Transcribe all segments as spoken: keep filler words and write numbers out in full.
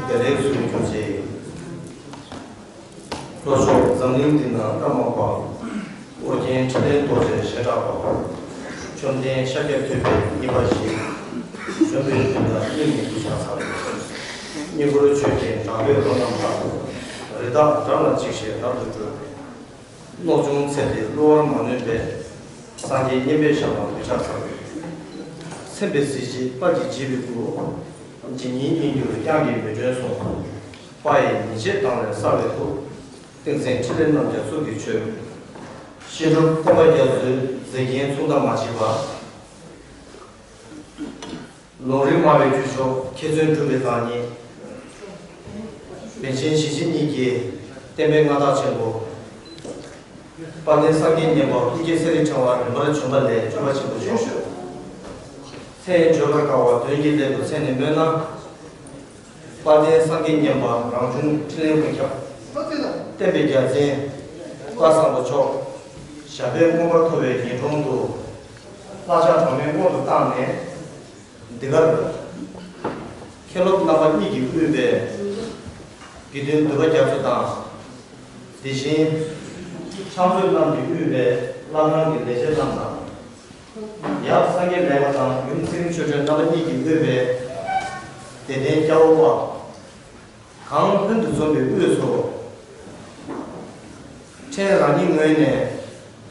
བདེ་ལེགས་སུ་གྱུར་ཅིག་ལྷོ་ཕྱོགས་འཛམ་གླིང་འདི་ན་བཀའ་མ་པ། ཨོ་རྒྱན་འཕྲིན་ལས་རྡོ་རྗེ་ཞལ་གྲགས་པ། བཅོམ་ལྡན་ཤཱཀྱ་ཐུབ་པའི་བསྙེན་པ་བཞི། གཞོན་པའི་དུས་ན་སྙིང་ནས་གུས་ཕྱག་འཚལ། བསྙེན་བཀུར་ཆོས་ཀྱི་དྲག་པོའི་བློ་རྣམ་དག་རི་དྭགས་འགྲམ་ལ་འཇིགས་ཤིང་རབ་ཏུ་དཀྲོལ། མནོ་སྦྱོང་ཚེ་འདི་བསླུ་བར་མ་ནུས་པས། སངས་རྒྱས་མཉན་པའི་ཞབས་ལ་གུས་ཕྱག་འཚལ། མཚན་དཔེ་གཟི་བརྗིད་དཔལ་གྱིས་བརྗིད་པའི་སྐུ། ཇི་སྙེད་སྙན་གྱུར་དབྱངས་ཀྱིས་མི་སྒྲོན་གསུང་། དཔའ་ཡི་ཉིན་བྱེད་མདངས་ལས་གསལ་བའི་ཐུགས། ཏིང་འཛིན་ཕྲིན་ལས་རྣམ་རྒྱལ་གཙུག་གི་ཆོས། བཤད་སྒྲུབ་སྟོན་པ་རྒྱ་མཚོའི་མཛེས་རྒྱན་མཚུངས་ཟླ་མ་མཆིས་པ། ལུང་རིགས་སྨྲ་བའི་རྒྱུད་མཆོག་མཁས་བཙུན་གྲུབ་པའི་བདག་ཉིད། པཎ་ཆེན་ཞི་བྱེད་གཉིས་ཀྱི་བསྟན་པའི་མངའ་བདག་ཆེན་པོ། དཔལ་ལྡན་སངས་རྒྱས་མཉན་པ་ཀུན་མཁྱེན་གསེར་རིའི་ཕྲེང་བ་རིམ་པར་བྱོན་པ་ལས་སྤྲུལ་པ་ཆེན་པོ་མཆོག་མཚན་བརྗོད་པར་དཀའ་བ་དོན་གྱི་སླད་དུ་མཚན་ནས་སྨོས་ན། དཔལ་ལྡན་སངས་རྒྱས་མཉན་པ་རང་བྱུང་འཕྲིན་ལས་ཀུན་ཁྱབ། བསྟན་པའི་རྒྱལ་མཚན་དཔལ་བཟང་པོ་མཆོག་ཞབས་པད་མངོན་པར་མཐོ་བའི་ཉིན་དྲུང་དུ། ལྷ་ལྕགས་སྒྲོལ་མའི་དབང་དུ་བཏང་ནས། འདི་གར་མཁན་སློབ་རྣམ་པ་གཉིས་ཀྱིས་དབུས་པའི་དགེ་འདུན་འདུས་པ་རྒྱ་མཚོ་དང་། དེ་བཞིན་ཕྱག་མཛོད་རྣམས་ཀྱིས་དབུས་པའི་བླ་བྲང་གི་ལས་བྱེད་རྣམས་དང་། ཡབ་སངས་རྒྱས་ལེགས་པ་དང་ཡུམ་ཚེ་རིང་ཆོས་སྒྲོན་རྣམ་པ་གཉིས་ཀྱིས་དབུས་པའི་དད་ལྡན་སྐྱ་བོ་པ། གངས་ལྷུན་དུ་འཛོམས་པའི་དབུས་སུ། ཕྲན་རང་ཉིད་ངོས་ནས་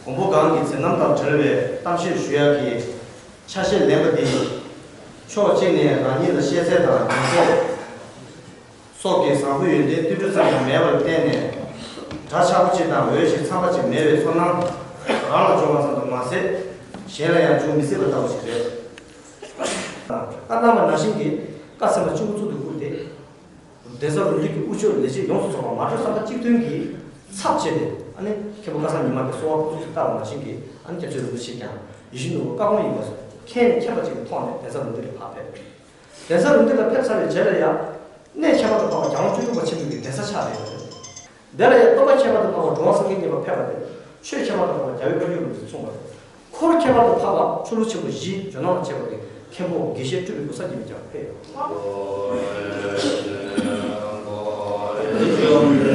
མགོན་པོ་གང་གི་མཛད་རྣམ་དང་འབྲེལ་བའི་གཏམ་བཤད་ཞུ་ཡག་གི་ཆ་ཤས་ལེན་པ་འདི། ཕྱོགས་གཅིག་ནས་རང་ཉིད་ལ་ཤེས་ཚད་དང་ཉན་ཚད་སོགས་ཀྱི་བཟང་པོའི་ཡོན་ཏན་ཏིལ་འབྲུ་ཙམ་ཡང་མེད་པར་བརྟེན་ནས། འདྲ་ཆགས་པོ་གཅིག་དང་འོས་ཤིང་འཚམ་པ་གཅིག་མེད་པའི་ཚོར་སྣང་རང་ལ་འབྱུང་བ་ཙམ་དུ་མ་ཟད། གཞན་ལ་ཡང་འབྱུང་མི་སྲིད་པ་ལྟ་བུ་ཞིག་རེད། ད་ནང་པ་ནང་བཞིན་གྱི་བཀའ་ཚན་པ་བཅུ་པོ་གཙུག་ཏུ་བཀུར་ཏེ། གདན་ས་རུ་འདུས་ཀྱི་དབུ་ཆོས་ལས་བྱེད་ཡོངས་སུ་རྫོགས་པ་མ་གྲོས་བསམ་པ་གཅིག་མཐུན་གྱིས་ཚབ་བྱས་ཏེ། ཨ་ནི་མཁན་པོ་བཀའ་ཚང་ཉི་མ་གི་གསོལ་བ་ཕུར་ཚུགས་སུ་བཏབ་པ་ནང་བཞིན་གྱིས། ཨ་ནི་སྐྱབས་རྗེ་རིན་པོ་ཆེས་ཀྱང་ཡིད་བཞིན་ནོར་བུ་བཀའ་དགོངས་ཡིན་པ་མཁྱེན་ནས་མཁྱེན་པ་ཅིག་གི་ཐོག་ནས་གདན་ས་རུ་འདུས་ལ་ཕེབས་པ་རེད། གདན་ས་རུ་འདུས་ལ་ཕེབས་ཚར་བའི་རྗེས་ལ་ཡང་། གནས་ཁྱད་པར་དུ་འཕགས་པ་རྒྱལ་དབང་བཅུ་དྲུག་པ་བྱང་ཆུབ་མཆོག་གི་གདན་ས་ཆགས་བསྡད་ཡོད་རེད། དེ་ལ་ཡང་སྟོན་པ་ཁྱད་པར་དུ་འཕགས་པ་འགྲོ་བ་སངས་རྒྱས་མཉན་པ་ཕེབས་པ་རེད། ཆོས་ཁྱད་པར་དུ་འཕགས་པ་རྒྱལ་བའི་བཀའ་བརྒྱུད་རིན་པོ་ཆེ་གསུངས་པ་རེད། འཁོར་ཁྱད་པར་དུ་འཕགས་པ་ཆོ་འཕྲུལ་ཆེན་པོ་བཞི་ཇོ་ནང་ལ་བཅས་པ་གི་མཁན་པོ་དགེ་བཤེས་སྤྲུལ་པའི་སྐུ་ས་ཀྱི་མི་ཀྱང་ཕེབས་ཡོད།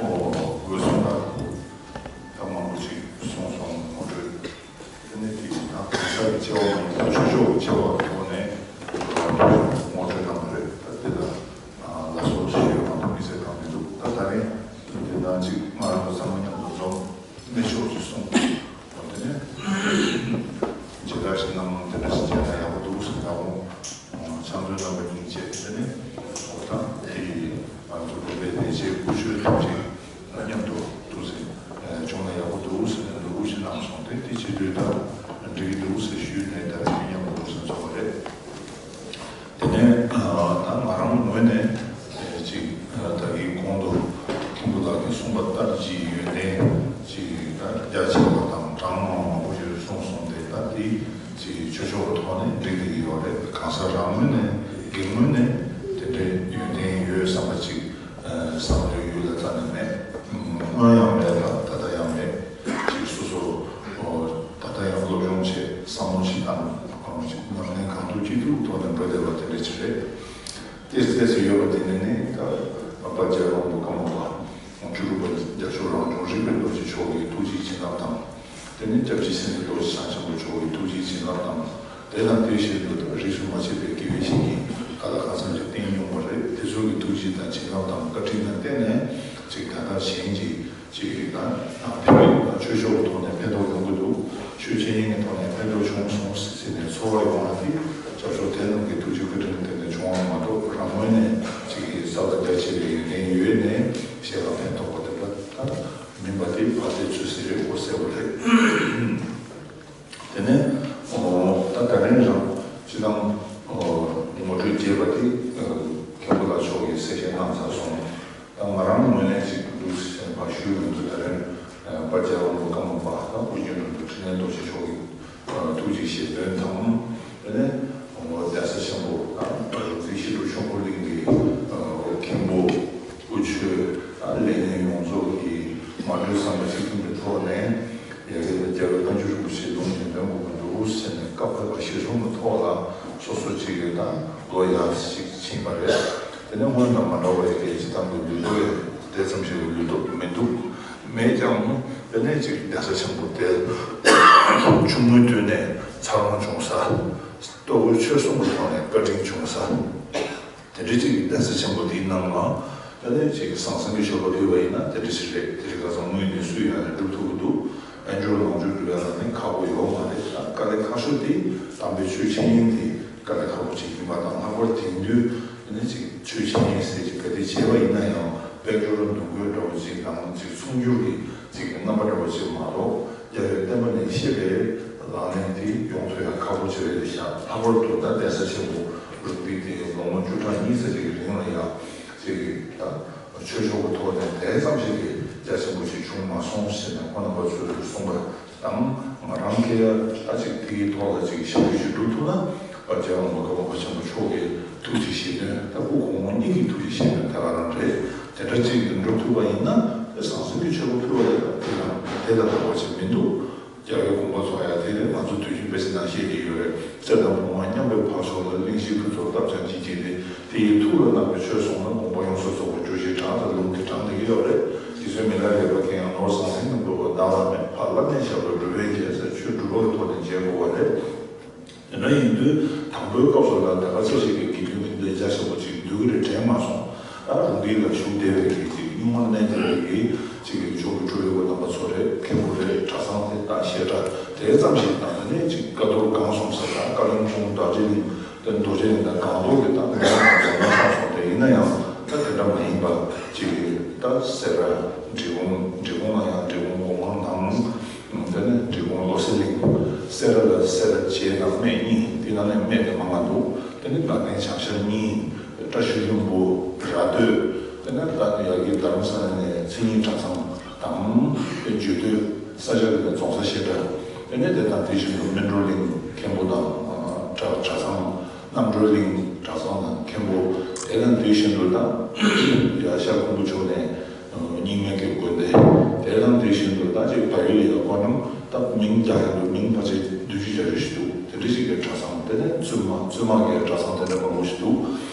ཨོ། དགོས་གསུངས་དང་། ད་མང་པོ་ཅིག་གསུངས་སོང་ངོ་སྤྲོད། དེ་ནས་དེ་ཡིན་ན་གང་ཟག་གི་ཆེ་བ་མ་ཡིན་པར་ཆོས་ཕྱོགས་ཀྱི་ཆེ་བ་གི་ཐོག་ནས་ངོ་སྤྲོད་གནང་བ་རེད། ད་དེ་ལ་ལ་སོགས་ཞེས་ཡོད་མ་གཏོགས་དམིགས་བསལ་གང་མི་འདུག་ད་ད་རེས་དེ་དང་ཅིག་ང་རང་ཚོ་ཚང་མ་མཉམ་དུ་འཛོམས་གནས་ཕྱོགས་ཀྱི་གསུང་དེ་ནས་ཇི་ལྟར་ཞིག་གནང་དེ་འདྲ་ཞིག་བྱས་ན་ཡག་པོ་འདུག་ཟེར་ད་དགོངས། ཕྱག་འཚལ་རྣམ་པ་སྙིང་རྗེ། དེ་ནས་འོ་ད་དེ་ང་ཚོ་བོད་པའི་བདེ་སྐྱིད་སྐུ་ཆོས་ཐམས་ཅད་མཉམ་དུ་ཐུགས་སེམས་བྱུང་ན་ཡག་པོ་འདུག་ཟེར་ནས་འདུག་ཞེས་གནང་སོང་། དེ་དེ་བྱེད་དུས་ད་འགྲིག་གི་འདུག་ཟེར་ཞུས་ནས་ད་དེ་མཉམ་དུ་ཐུགས་སེམས་ཚོགས་པ་རེད། དེ་ནས་ད་ང་རང་ངོས་ནས་ཅིག་ད་གིན་གོང་དུ་མཁན་པོ་ལགས་ཀྱིས་གསུངས་པ་ལྟར་གྱི་ཡོན་ཏན་ཅིག་ད་རྒྱ་ཆེ་བ་དང་གྲངས་མང་མང་པོ་ཞིག་གསུངས་སོང་། དེ་ད་དེ་ཅིག་ཆོས་ཕྱོགས་ཐོག་ནས་འགྲིག་གི་ཡོད་རེད། གང་ཟག་རང་ངོས་ནས་སྒེར་ངོས་ནས་དེ་འདྲའི་ཡོན་ཏན་ཡོད་བསམ་པ་ཅིག་བསམ་བློའི་ཡུལ་ལ་རྩ་ནས་མེད། སྔོན་ཡང་མེད་ལ་ད་ལྟ་ཡང་མེད། ཅིག་སོ་སོ་ད་ལྟ་ཡང་སློབ་སྦྱོང་བྱས་བསམ་བློ་ཞིག་བཏང་ཅིག་ཉམས་ལེན་གང་ཐུབ་ཅི་ཐུབ་ཐོག་ནས་འགྲོ་བསྡད་པ་དེ་འདྲ་ཅིག་རེད། ཏོག་ཙམ་ཡོད་པ་དེ་ནི་ནི་ད་པ་རྒྱལ་བ་རིན་པོ་ཆེ་ཀརྨ་པ་བཅུ་དྲུག་པ་རྒྱལ་མཆོག་རང་བྱུང་རིག་པའི་རྡོ་རྗེ་མཆོག་གི་ཐུགས་རྗེའི་བྱིན་རླབས་དང་། དེ་ནས་སྐྱབས་རྗེ་སེང་གེ་རྡོ་རྗེ་འཆང་ཆེན་པོ་མཆོག་གི་ཐུགས་རྗེའི་བྱིན་རླབས་དང་། དེ་དང་དེ་བཞིན་དུ་རིས་སུ་མ་ཆད་པའི་དགེ་བའི་བཤེས་གཉེན་ག་ལ་གང་འཚམ་ཞིག་བསྟེན་མྱོང་བ་རེད། དེ་ཚོ་གི་ཐུགས་རྗེ་དང་བྱིན་རླབས་དང་བཀའ་དྲིན་ལ་བརྟེན་ནས་ཅིག་ད་ལྟ་གཞན་གྱི་ཅིག་ད་ཕན་པའི་ཆོས་ཕྱོགས་ཀྱི་ཐོག་ནས་ཕན་ཐོགས་ཡོང་གི་འདུག་ཆོས་འཆད་ཉན་གྱི་ཐོག་ནས་ཕན་ཐོགས་བྱུང་སོང་ཟེར་ནས་ཚོར་བ་ཡོང་བ་དེ་སྐྱབས་མཆོག་དེ་རྣམས་ཀྱི་ཐུགས་རྗེ་བཀའ་དྲིན་ལ་བརྟེན་ནས་བྱུང་བ་མ་གཏོགས་རང་ངོས་ནས་ཅིག་ས་ལ་རྒྱ་ཆེ་བའི་ཡོན་ཏན་ཡོད་ནས་གཞན་ལ་ཕན་ཐོགས་པ་དེ་འདྲ་ད་མིན་པ་དེ་ཕར་དེ་ཚོད་ཟེར་རེད། འོ་གསལ་པོ་རེད། དེ་ནས་ད་ད་རིང་རང་སྤྱི་བཏང་ངོ་སྤྲོད་རྒྱས་པ་དེ་མཁན་པོ་ལགས་མཆོག་གིས་གསལ་བཤད་གནང་ཚར་སོང་། ད་ང་རང་ངོས་ནས་ཅིག་འདུག་ཟེར་བ་ཞུས་ཡོང་དུས་ད་རིང་དཔལ་རྒྱལ་བ་རིན་པོ་ཆེ་ཀརྨ་པ་དང་དབུ་འབྱེད་འབྲུག་འཕྲིན་ལས་རྡོ་རྗེ་མཆོག་གི་ཐུགས་རྗེ་བཞེད་དོན་དང་། དེ་ནས་གདན་ས་ཆེན་པོ་རིག་འཛིན་ཤིན་ཏུ་ཆོས་འཁོར་གླིང་གི་མཁན་པོ་དབུ་ཆོས་ལས་སྣེ་ཡོངས་རྫོགས་ཀྱི་མ་གྲོས་བསམ་པ་གཅིག་མཐུན་གྱི་ཐོག་ནས་ཡ་གི་ལ་རྒྱལ་བའི་བཀའ་འགྱུར་རིན་པོ་ཆེ་ལུང་འདྲེན་དགོས་ཀྱི་འདུག་ཟེར་ནས་བཀའ་ཕེབས་པ་གཞིར་བཟུང་གི་ཐོག་ལ་སོ་སོ་གཅིག་ཡོད་དང་ལོ་ཡག་ཅིག་ཕྱིན་པ་རེད། དེ་ནས་སྔོན་དང་མ་འདྲ་བའི་གལ་ཆེ་ཐང་གི་ལུས་སྟོབས་དེ་ཙམ་ཞིག་ལུས་སྟོབས་མི་འདུག་མེད་ཀྱང་དེ་ནས་ཅིག་གདན་ས་ཆེན་པོ་དེ་ཆུང་ངུའི་དུས་ནས་འཚར་ལོངས་བྱུང་ས། ལྟོ་གོས་ཆོས་གསུམ་གྱི་ཐོག་ནས་བཀའ་དྲིན་བྱུང་ས། དེ་འདྲའི་ཅིག་གི་གདན་ས་ཆེན་པོ་འདིའི་ནང་ལ་དེ་ནས་ཅིག་ཟང་ཟིང་གི་ཞོར་ལ་ཕུལ་བ་ཡིན་ན་དེ་འདྲ་ཞིག་རེད། དེ་རིང་ཁ་སང་དངོས་གནས་སུ་ཡང་ནས་སྒྲུབ་ཐུབ་ཀྱི་འདུག་དབྱེན་སྦྱོར་ལོངས་སྤྱོད་སྒྲུབ་ཡ་ལ་ནི་ཁག་པོ་ཡོད་མ་རེད། དཀའ་ལས་ཁག་ཤོས་དེ་དམ་པའི་ཆོས་འཆད་ཉན་དེ་དཀའ་ལས་ཁག་པོ་ཅིག་ཡིན་པ་དང་། ལྷག་པར་དེང་དུས་དེ་ནས་ཅིག་ཆོས་འཆད་ཉན་ཟེར་ཅིག་ག་དེ་བྱས་པ་ཡིན་ན་ཡང་དཔལ་འབྱོར་འདུ་འགོད་འདྲ་བོ་ཅིག་དང་ཅིག་ཚོང་སྒྱུར་གྱི་ཅིག་རྣམ་པ་འདྲ་བོ་ཅིག་མ་གཏོགས། རྒྱལ་བའི་བསྟན་པ་ནས་བཤད་པའི་ལག་ལེན་དེ་ཡོང་ཐུབ་ཡ་ཁག་པོ་ཆེ་བས་བཞག་ལྷག་པར་དུ་ད་གདན་ས་ཆེན་པོ་རུ་བཏེགས་ཏེ་ལོ་ངོ་བཅུ་ཕྲག་གཉིས་ཙམ་ཅིག་གི་རིང་ལ་ཡང་ཅིག་ད་ཆོས་ཕྱོགས་ཀྱི་ཐོག་ནས་དེ་ཙམ་ཞིག་གི་རྒྱ་ཆེན་པོ་ཞིག་བྱུང་མ་སོང་ཟེར་ནས་ཁོང་རྣམ་པ་ཚོས་གསུངས་པ་དང་། ང་རང་གིས་ད་ཅིག་དེའི་ཐོག་ལ་ཅིག་ཞབས་ཞུ་ཞིག་སྒྲུབ་ཐུབ་ན། དཔལ་རྒྱལ་བ་རིན་པོ་ཆེ་ཀརྨ་པ་ཆེན་པོ་མཆོག་གི་ཐུགས་ཀྱི་བཞེད་དོན་ད་སྐུ་གོང་མ་གཉིས་ཀྱི་ཐུགས་ཀྱི་བཞེད་དོན་དེ་ག་རང་རེད། དེ་འདྲ་ཅིག་ཏུ་འགྲུབ་ཐུབ་པ་ཡིན་ན་དེ་ཟང་ཟིང་གི་མཆོད་པ་ཕུལ་བ་ཡིན་ན་དེ་ཡང་དེ་ལ་འགྲོ་བ་ཅིག་མི་འདུག་རྒྱལ་བའི་དགོངས་པ་རྫོགས་ཡ་དེ་ནི་ང་ཚོ་དུས་རྒྱུན་དཔེ་ཆ་ནང་བཤད་ཀྱི་ཡོད་རེད། གསེར་དང་བུམ་པ་མཉམ་པའི་འཕགས་མཆོག་ལ། གླིང་བཞིའི་ཕུན་ཚོགས་བསྟབ་ཀྱང་བྱིན་གྱིས་རློབས། དེ་ཡི་ཐུགས་ལ་བརྣག་པའི་ཆོས་སོང་ན། དགོངས་པ་ཡོངས་སུ་རྫོགས་པར་གྱུར་ཅིག་གྲགས་ཟེར་ལུང་དེ་དྲངས་བསྡད་ཀྱི་ཡོད་རེད། རྗེ་བཙུན་མི་ལ་རས་པ་མཁྱེན་ཡང་ནོར་ཟང་ཟིང་གི་འབུལ་བ་བདག་ལ་མེད། ཕ་བླ་མས་བཞག་པའི་སྒྲུབ་པའི་རྒྱལ་ཟེར། ཆོས་སྒྲུབ་པ་གི་ཐོག་ནས་མཇལ་དགོས་པ་རེད། དེ་འདྲ་ཡིན་དུས་དང་པོའི་སྐབས་སུ་ལ་དེ་ག་ཚོད་ཞིག་གི་དགེ་འདུན་གྱི་སྡེ་རྒྱ་ཆེན་པོ་ཅིག་འདུས་ཀྱི་རེད་དྲན་མ་སོང་། ཨ་རུང་དེ་ལ་བཞུགས་བསྡད་པའི་གི་ཅིག་སྨྱུག་མ་མནན་བསྡད་པའི་གི་ཅིག་གི་ཇོ་བོ་སྤྲུལ་པའི་སྐུ་རྣམ་པ་ཚོ་རེད། མཁན་པོ་རེད། གྲྭ་ཚང་དེ་དང་བཤད་གྲྭ་དེ་ཙམ་ཞིག་དང་། དེ་ནས་ཅིག་བཀའ་རྡོར་སྒང་གསུམ་ཟེར་དང་། བཀའ་བློན་ཁྲི་རྡོ་རྗེ་གླིང་། དེ་རྡོ་རྗེ་གླིང་དང་སྒང་ཏོག་གི་དང་མི་མང་ཚོ་མ་ཆགས་སོང་། དེ་ཡིན་ན་ཡང་ད་དེ་འདྲ་མ་ཡིན་པ་ཅིག་གི་ད་སེ་ར་འབྲི་གུང་། འབྲི་གུང་ལ་ཡང་འབྲི་གུང་སྒོ་མང་དང་། དེ་ནས་འབྲི་གུང་བློ་གསལ་གླིང་། སེ་ར་ལ་སེ་ར་བྱེས་དང་སྨད་གཉིས། དེ་ནང་ནས་སྨད་དེ་མང་བ་འདུག་དེ་ནས་དགའ་ལྡན་བྱང་ཤར་གཉིས། བཀྲ་ཤིས་ལྷུན་པོ། ར་སྟོད། དེ་ནས་ད་ཡ་གི་རྡ་རམ་ས་ལ་ནས་མཚན་ཉིད་གྲྭ་ཚང་དང་། དེ་འཇུ་སྟོད་ས་ཆ་གི་ནས་རྫོང་སར་བཤད་གྲྭ། དེ་ནས་དེ་དང་དེ་བཞིན་དུ་སྨིན་གྲོལ་གླིང་མཁན་པོ་དང་གྲྭ་གྲྭ་ཚང་། རྣམ་གྲོལ་གླིང་གྲྭ་ཚང་དང་མཁན་པོ། དེ་དང་དེ་བཞིན་དུ་ད་ཡ་ཤར་ཁུམ་བུ་ཕྱོགས་ནས། རྙིང་མའི་གི་དགོན་སྡེ། དེ་དང་དེ་བཞིན་དུ་ད་ཅིག་བལ་ཡུལ་ལ་ཡང་ཁོ་རང་ད་མིང་རྒྱག་ཡག་འདུག་མིང་ཕལ་ཆེར་བདུན་ཅུ་བརྒྱད་ཅུ་ཞིག་འདུག་དེ་འདྲ་ཞིག་གི་གྲྭ་ཚང་། དེ་ནས་བཙུན་མ། བཙུན་མ་གི་གྲྭ་ཚང་དེ་འདྲ་མང་པོ་ཞིག་འདུག་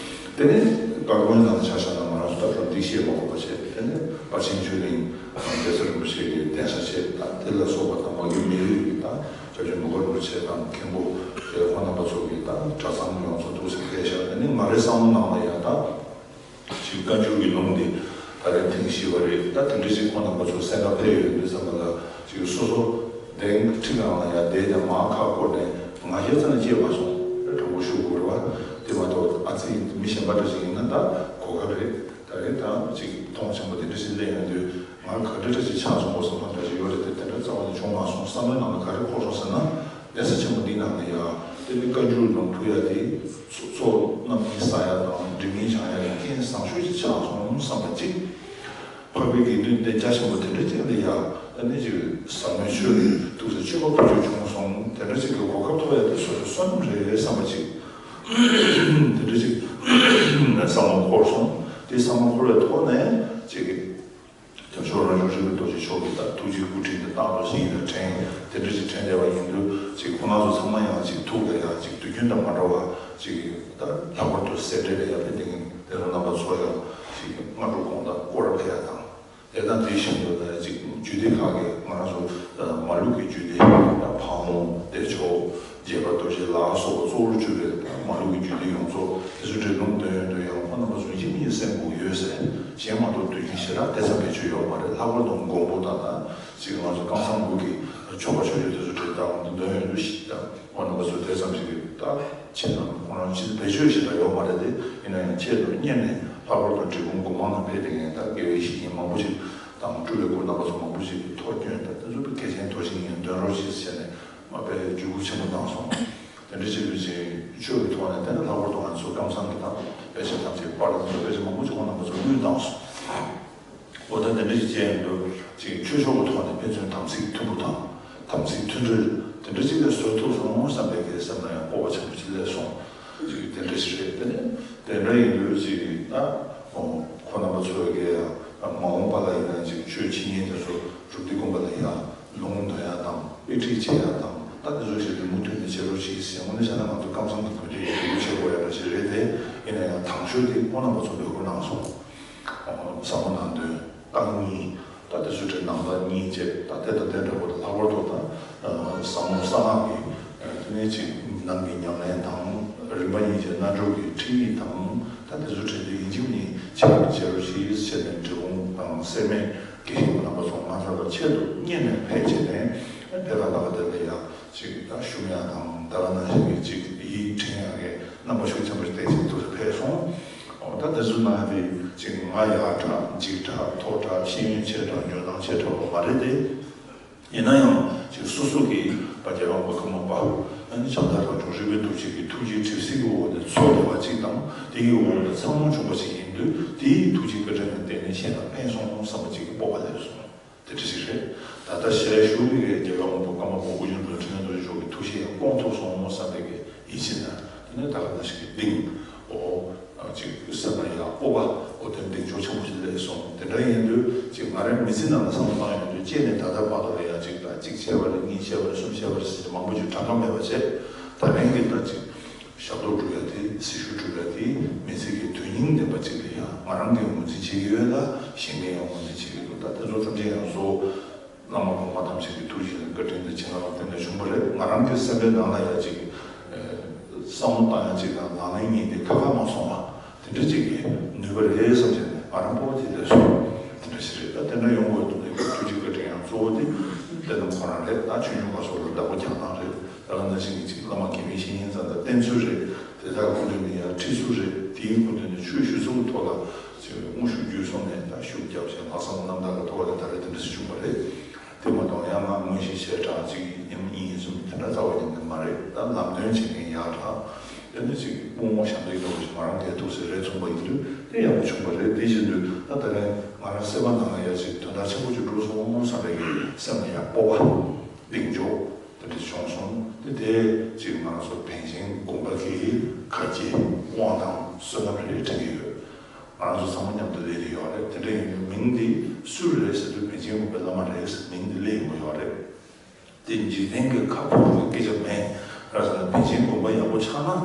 དེ་ནས་དཀར་དགོན་ནང་ཆ་བཞག་ན་ང་རང་ཚོ་ད་ལྟ་འདི་བཤད་མ་དགོས་པ་བྱས། དེ་ནས་དཔལ་ཆེན་ཆོས་གླིང་། བདེ་གསལ་རིན་པོ་ཆེ་གི་གདན་ས་བྱས། ད་དེ་ལ་སོགས་པ་དང་། མ་གི་མི་རིགས་ཀྱི་ད་སྐྱབས་རྗེ་མུ་ཁ་རིན་པོ་ཆེ་དང་མཁན་པོ་དེ་ཁོང་རྣམ་པ་ཚོ་གི་ད་གྲྭ་ཚང་ཡོངས་རྫོགས་འདུག་སེ་ཕེབས་ཤག་དེ་ནས་ང་རའི་བསམ་བློ་ནང་ལ་ཡང་ད། ཅིག་བཀའ་འགྱུར་གྱི་ལུང་འདི་ད་རེས་ཐེངས་བཞི་པ་རེད། ད་དེ་འདྲ་ཅིག་ཁོང་རྣམ་པ་ཚོ་གསན་ག་ཕེབས་ཡོད་དུས་ཙམ་པ་ལ། ཅིག་སོ་སོ་གདན་ཁྲི་སྒང་ལ་ཡ་བསྡད་དེ་མར་ཁ་བསྐོར་ནས་ང་རྒྱལ་ཙམ་ལ་སྐྱེས་པ་སོང་། དྲང་པོ་ཞུ་དགོས་རེད་བ། དེ་མ་གཏོགས་ཨ་ཙི་མི་གཞན་པ་འདྲ་ཅིག་ཡིན་ན་ད་གོ་སྐབས་རེད། ད་རེས་ད་ཅིག་མཐོང་ཆེན་པོ་དེ་འདྲ་ཞིག་སླེབས་ཡོང་དུས་ང་ག་འདྲ་འདྲ་ཅིག་ཆགས་སོང་བསམ་བློ་འདྲ་ཞིག་ཡོད་རེད་དེ། དེ་འདྲ་རྩ་བ་ནས་བྱུང་མ་སོང་། བསམ་བློའི་ནང་ལ་ག་རེ་འཁོར་སོང་ཟེར་ན། གདན་ས་ཆེན་པོ་འདི་ནང་ལ་ཡ་དེ་ནི་བཀའ་འགྱུར་ལུང་ཕུལ་ཡ་དེ། ཚོགས་རྣམ་གཉིས་བསགས་ཡ་དང་འབྲི་མིང་སྦྱང་ཡ་ཡི་རྐྱེན་བཟང་ཤོས་ཅིག་ཆགས་སོང་བསམ་པ་གཅིག་འཕགས་པའི་དགེ་འདུན་སྡེ་རྒྱ་ཆེན་པོ་དེ་འདྲ་ཅིག་ལ་ཡ་ཨ་ནི་ཅིག་ཟབ་མོའི་ཆོས་ཐུགས་སུ་ཆུད་པ་ཕུལ་རྒྱུ་བྱུང་སོང་། དེ་འདྲ་ཅིག་གི་གོ་སྐབས་ཐོབ་ཡ་དེ་སོ་སོའི་བསོད་ནམས་རེད་བསམ་པ་གཅིག་དེ་འདྲ་ཅིག་བསམ་བློ་འཁོར་སོང་། དེ་བསམ་བློ་འཁོར་བའི་ཐོག་ནས་ཅིག་རྒྱབ་ཕྱོགས་རང་བྱུང་རིག་པའི་རྡོ་རྗེ་མཆོག་གིས་ད་ཐུགས་རྗེའི་སྐུ་དྲིན་དུ་བཏང་རོགས་ཞེས་ཡིད་ལ་དྲན། དེ་འདྲ་ཅིག་དྲན་བསྡད་པ་ཡིན་དུས་ཅིག་ཁོང་རྣམ་ཚོ་ཚང་མ་ཡང་ཅིག་ཐུགས་ལ་ཡང་ཅིག་དུས་རྒྱུན་དང་མ་འདྲ་བ་ཅིག་ད་ལྷག་པར་དུ་སེ་འབྲས་ལ་ཡང་དཔེ་དེ་རིང་དེ་རིང་རྣམ་པ་ཚོ་ཡང་ཅིག་སྔ་དྲོ་དགོང་དག་སྐོར་ར་ཕེབས་ཡ་དང་། དེ་དང་དེ་བཞིན་དུ་ད་ཅིག་རྒྱུད་སྡེ་ཁག་གི་ང་རང་ཚོ་མ་ལུག་གི་རྒྱུད་སྡེ་ད་ཕག་མོ་བདེ་མཆོག་རྒྱས་པ་རྡོ་རྗེ་ལ་སོགས་པ་གཙོ་བོར་གྱུར་པའི་མ་ལུག་གི་རྒྱུད་སྡེ་ཡོངས་རྫོགས་དེ་ཚོ་འདྲའི་ལུང་འདོན་ཡོང་དུས་ཡང་ཁོང་རྣམ་པ་ཚོ་ཡིད་གཉིས་གསན་དགོས་ཡོད་ཟེར། གཞན་མ་གཏོགས་དུས་རྒྱུན་ཞེ་དྲག་དེ་ཙམ་བེད་སྤྱོད་ཡོད་མ་རེད། ལྷག་པར་དུ་མགོན་པོ་དང་ད་ཅིག་ང་ཚོ་ཀམ་ཚང་དགོན་གྱི་ཆོ་ག་ཆོས་སྤྱོད་དེ་ཚོ་འདྲའི་ད་ལུང་འདོན་ཡོང་དུས་ཤིག་ད་ཁོང་རྣམ་པ་ཚོ་དེ་ཙམ་ཞིག་གི་ད་ཆེད་དུ་ཁོང་རང་ཅིག་བེད་སྤྱོད་ཞེ་དྲག་ཡོད་མ་རེད་དེ། ཡིན་ན་ཡང་ཆེད་དུ་གཉེར་ནས་ལྷག་པར་དུ་འབྲི་གུང་སྒོ་མང་ནང་ཕེབས་བསྡད་མཁན་ད་དགེ་བའི་བཤེས་གཉེན་མང་པོ་ཞིག་དང་སྤྲུལ་པའི་སྐུ་རྣམ་པ་ཚོ་མང་པོ་ཞིག་ཐུགས་སྐྱོན་དང་དེ་ཚོ་གལ་ཆེན་ཐུགས་རྗེ་ཆེན་འདོན་རོགས་ཞེས་ཟེར་ནས་མ་དཔེ་བརྒྱུད་སྐུར་ཆེན་པོ་བཏང་སོང་། དེ་འདྲ་བྱེད་དུས་ཅིག་ཆོས་ཀྱི་ཐོག་ནས་དེ་ནས་ལྷག་པར་དུ་ང་ཚོ་ཀམ་ཚང་གི་དང་དཔེ་ཆ་ཐམས་ཅད་པར་དང་དཔེ་ཆ་མང་པོ་ཞིག་ཁོང་རྣམ་པ་ཚོ་དངུལ་བཏང་སོང་། འོ་ད་དེ་འདྲ་ཞིག་བྱས་ཡོང་དུས་ཅིག་ཆོས་ཕྱོགས་ཀྱི་ཐོག་ནས་ཕན་ཚུན་དམ་ཚིག་མཐུན་པོ་དང་། དམ་ཚིག་མཐུན་སྒྲིལ་དེ་འདྲ་ཅིག་ལ་བཟོ་ཐུབ་སོང་བསམ་པའི་གི་སེམས་ལ་ཡང་སྤོབས་པ་ཆེན་པོ་ཅིག་སླེབས་སོང་། ཅིག་དེ་འདྲ་ཞིག་རེད། དེ་ནས་དེ་འདྲ་ཡིན་དུས་ཅིག་ད་ཁོང་རྣམ་པ་ཚོས་གི་མ་འོངས་པ་ལ་ཡིན་ན་ཅིག་ཆོས་འཆད་ཉན་དེ་ཚོ་རུབ་རྟི་དགོན་པ་ལ་ཡང་ལུང་འདོན་ཡ་དང་དཔེ་ཁྲིད་བྱེད་ཡ་དང་། ད་དེ་ཚོ་ཞིག་ལ་མུ་མཐུད་ནས་བྱེད་རོགས་ཞེས་ཟེར། དངོས་གནས་བྱས་ན་ང་ཚོ་ཀམ་ཚང་གི་དགོན་སྡེ་ཡིན་དུས་བྱེད་དགོས་ཡ་འདྲ་ཞིག་རེད་དེ། ཡིན་ན་ཡང་དང་ཤོས་དེ་ཁོང་རྣམ་པ་ཚོ་འབོད་སྐུལ་གནང་སོང་། བསམ་བློ་ནང་དོན་རྟགས་གཉིས། ད་དེ་ཚོ་གྲས་ནང་པ་གཉིས་བཅས་ད་དེ་དང་དེ་འདྲ་པོ་དང་། ལྷག་པར་དུ་ད་བསམ་བློ་གསང་སྔགས་ཀྱི་དེ་ནས་ཅིག་ནང་གི་ཉམས་ལེན་དང་། རིམ་པ་གཉིས་བཅས་རྣལ་འབྱོར་གྱི་ཁྲིད་ཡིག་དང་། ད་དེ་ཚོ་གྲས་དེ་ཡིན་གཅིག་མིན་གཅིག་ཆེད་དུ་བྱེད་རོགས་ཞེས་ཟེར་ནས་འབྲི་གུང་དང་སེར་སྨད་དགེ་བཤེས་རྣམ་པ་ཚོ་ང་ཚོ་ལ་ཆེད་དུ་གཉེར་ནས་ཕེབས་བྱས་ནས་དེ་ག་ད་ག་དེ་ལ་ཡ་ཅིག་ད་ཞུམ་ཡ་དང་། ད་ག་ནང་བཞིན་གྱི་ཅིག་ཡིག་འབྲི་ཡ་གི་རྣམ་པ་ཤུགས་ཆེན་པོ་ཞིག་དེ་བཞིན་དུ་ཕེབས་སོང་། འོ་ད་དེ་ཚོ་ནང་དེ་ཅིག་ང་ཡག་དྲག་འཇིགས་དྲག་མཐོ་དྲག་ཤེས་ཡོན་ཆེ་དྲག་འཇོན་ཐང་ཆེ་དྲག་པ་མ་རེད་དེ། ཡིན་ན་ཡང་ཅིག་སོ་སོ་གི་ཕ་རྒྱལ་བ་མ་ཀ་མ་པ་ཨ་ནི་ཕྱག་ལྟར་རང་བྱུང་རིག་པའི་ཐུགས་རྗེ་གི་ཐུགས་རྗེའི་གྲིབ་བསིལ་གྱི་འོག་ནས་འཚོ་བསྡད་པ་ཅིག་དང་། དེ་ཡི་འོག་ནས་ཚང་མ་བྱུང་བ་ཞིག་ཡིན་དུས་དེའི་ཐུགས་རྗེ་བཀའ་དྲིན་ལ་བརྟེན་ནས་གཞན་ལ་ཕན་སོང་བསམ་པ་ཅིག་གི་སྤོབས་པ་སླེབས་སོང་། དེ་འདྲ་ཞིག་རེད། ད་ལྟ་ཞལ་བཞུགས་པའི་རྒྱལ་བ་དབང་པོ་ཀརྨ་པ་ཨོ་རྒྱན་པའི་འཕྲིན་ལས་རྡོ་རྗེ་མཆོག་གི་ཐུགས་བཞེད་ཡང་སྐོང་ཐུབ་སོང་བསམ་པའི་གི་ཡིད་ཆེས་དང་། དེ་ནས་ད་ག་ནང་བཞིན་གྱི་གཏིང་འོ་ཅིག་སེམས་ལ་ཡང་སྤོབས་པ་འོ་དེ་གདེང་འཇོག་ཆེན་པོ་ཞིག་སླེབས་སོང་། དེ་འདྲ་ཡིན་དུས་ཅིག་ང་རའི་མི་ཚེ་ནང་ལ་བསམ་བློ་བཏང་ཡོང་དུས། སྐྱེས་ནས་ད་ལྟ་བར་དུ་ལ་ཡང་ཅིག་ད་གཅིག་བྱས་པ་རེད། གཉིས་བྱས་པ་རེད། གསུམ་བྱས་པ་རེད་ཟེར་ཏེ་མང་པོ་ཅིག་གྲངས་ཀ་མེད་པ་བྱས། ད་རིང་གི་ད་ཅིག་ཞབས་ཏོག་སྒྲུབ་ཡ་དེ། སྲི་ཞུ་སྒྲུབ་ཡ་དེ་མི་ཚེ་གི་དོན་སྙིང་ལྡན་པ་ཅིག་ལ་ཡང་ང་རང་གིས་ངོས་འཛིན་བྱེད་ཀྱི་ཡོད་ལ། གཞན་གྱིས་ཡང་ངོས་འཛིན་བྱེད་ཀྱི་འདུག་ད་དེ་ཚོ་ཐམས་ཅད་ཡང་གཙོ་བོ་བླ་མ་གོང་མ་ཐམས་ཅད་ཀྱི་ཐུགས་རྗེ་དང་བཀའ་དྲིན་དང་བྱིན་རླབས་ལ་བརྟེན་ནས་བྱུང་བ་རེད། ང་རང་གི་སེམས་པའི་ནང་ལ་ཡ་ཅིག་བསམ་བློ་བཏང་ཡ་ཅིག་དང་ལག་ལེན་གཉིས་དེ་ཁ་ཁ་མ་སོང་བ། དེ་འདྲ་ཅིག་གི་ནུས་པ་རེད་བསམ་བྱས་ནས། ང་རང་སྤོབས་པ་དེ་སླེབས་སོང་། དེ་འདྲ་ཞིག་རེད། ད་དེ་འདྲ་ཡོང་དགོས་འདུག་ནས་ཐུགས་རྗེ་བཀའ་དྲིན་ཡང་གཙོ་བོ་དེ་བསྟན་རྣམ་ཁོ་རང་རེད། ད་ཆོས་འབྱུང་ཁག་སོགས་ལ་བདག་པོ་རྒྱག་སྟངས་རེད། ད་ག་ནང་བཞིན་གྱི་ཅིག་བླ་མ་དགེ་བའི་བཤེས་གཉེན་ཚང་དང་བསྟེན་ཚུལ་རེད། དེ་དག་སྐུ་མདུན་ནས་ཡར་ཁྲིད་ཚུལ་རེད། དེའི་སྐུ་མདུན་ནས་ཆོས་ཞུ་ཚུལ་གྱི་ཐོག་ལ་ཅིག་དངོས་ཤུགས་བརྒྱུད་སོང་ནས། ད་ཤུགས་རྒྱབ་བྱས་ལྷག་བསམ་རྣམ་དག་གི་ཐོག་ལ་ད་རེས་དེ་འདྲ་ཞིག་བྱུང་བ་རེད། དེ་མ་གཏོགས་ཡང་ང་དངོས་གཞི་བྱས་དྲག་ཅིག་ཡིན་མིན་ཡིན་གསུམ་དེ་འདྲ་རྩ་བ་ཉིད་ནས་མ་རེད། ད་ལམ་སྟོན་བྱེད་མཁན་ཡག་དྲག་དེ་ནི་ཅིག་དཔུང་དམག་ཞབས་འདེགས་གཏོང་བ་ཞིག་ང་རང་གིས་ཐུགས་སྲས་རེད་གསུངས་པ་ཡིན་དུས། དེ་ཡག་པོ་བྱུང་བ་རེད། དེ་བཞིན་དུ་ད་ད་རེས་ང་རང་སེམས་པ་ནང་ལ་ཡ་ཅིག་དོན་དག་ཆེན་པོ་ཅིག་འགྲོ་སོང་བསམ་པའི་གི་སེམས་ལ་ཡ་སྤོབས་པ། གདེང་འཇོག་དེ་འདྲ་བྱུང་སོང་། དེ་དེ་ཅིག་ང་རང་ཚོ་པཎ་ཆེན་དགོན་པ་གི་ཁ་རྗེ་དབང་ཐང་བསོད་ནམས་རེད་དྲན་གྱི་ཡོད། ང་རང་ཚོ་ཚང་མ་མཉམ་དུ་སླེབས་ཀྱི་ཡོད་རེད། དེ་འདྲ་ཡིན་དུས་མིང་འདི་སུ་རེད་ཟེར་དུས་པཎ་ཆེན་དགོན་པའི་བླ་མ་རེད་ཟེར། མིང་འདི་སླེབས་ཡོང་གི་ཡོད་རེད། དེ་འཇིག་རྟེན་གྱི་ཁ་ཕོར་གྱི་སྐད་ཆ་མེད་ར་ཟེར་ན། པཎ་ཆེན་དགོན་པ་ཡག་པོ་ཆགས་ན་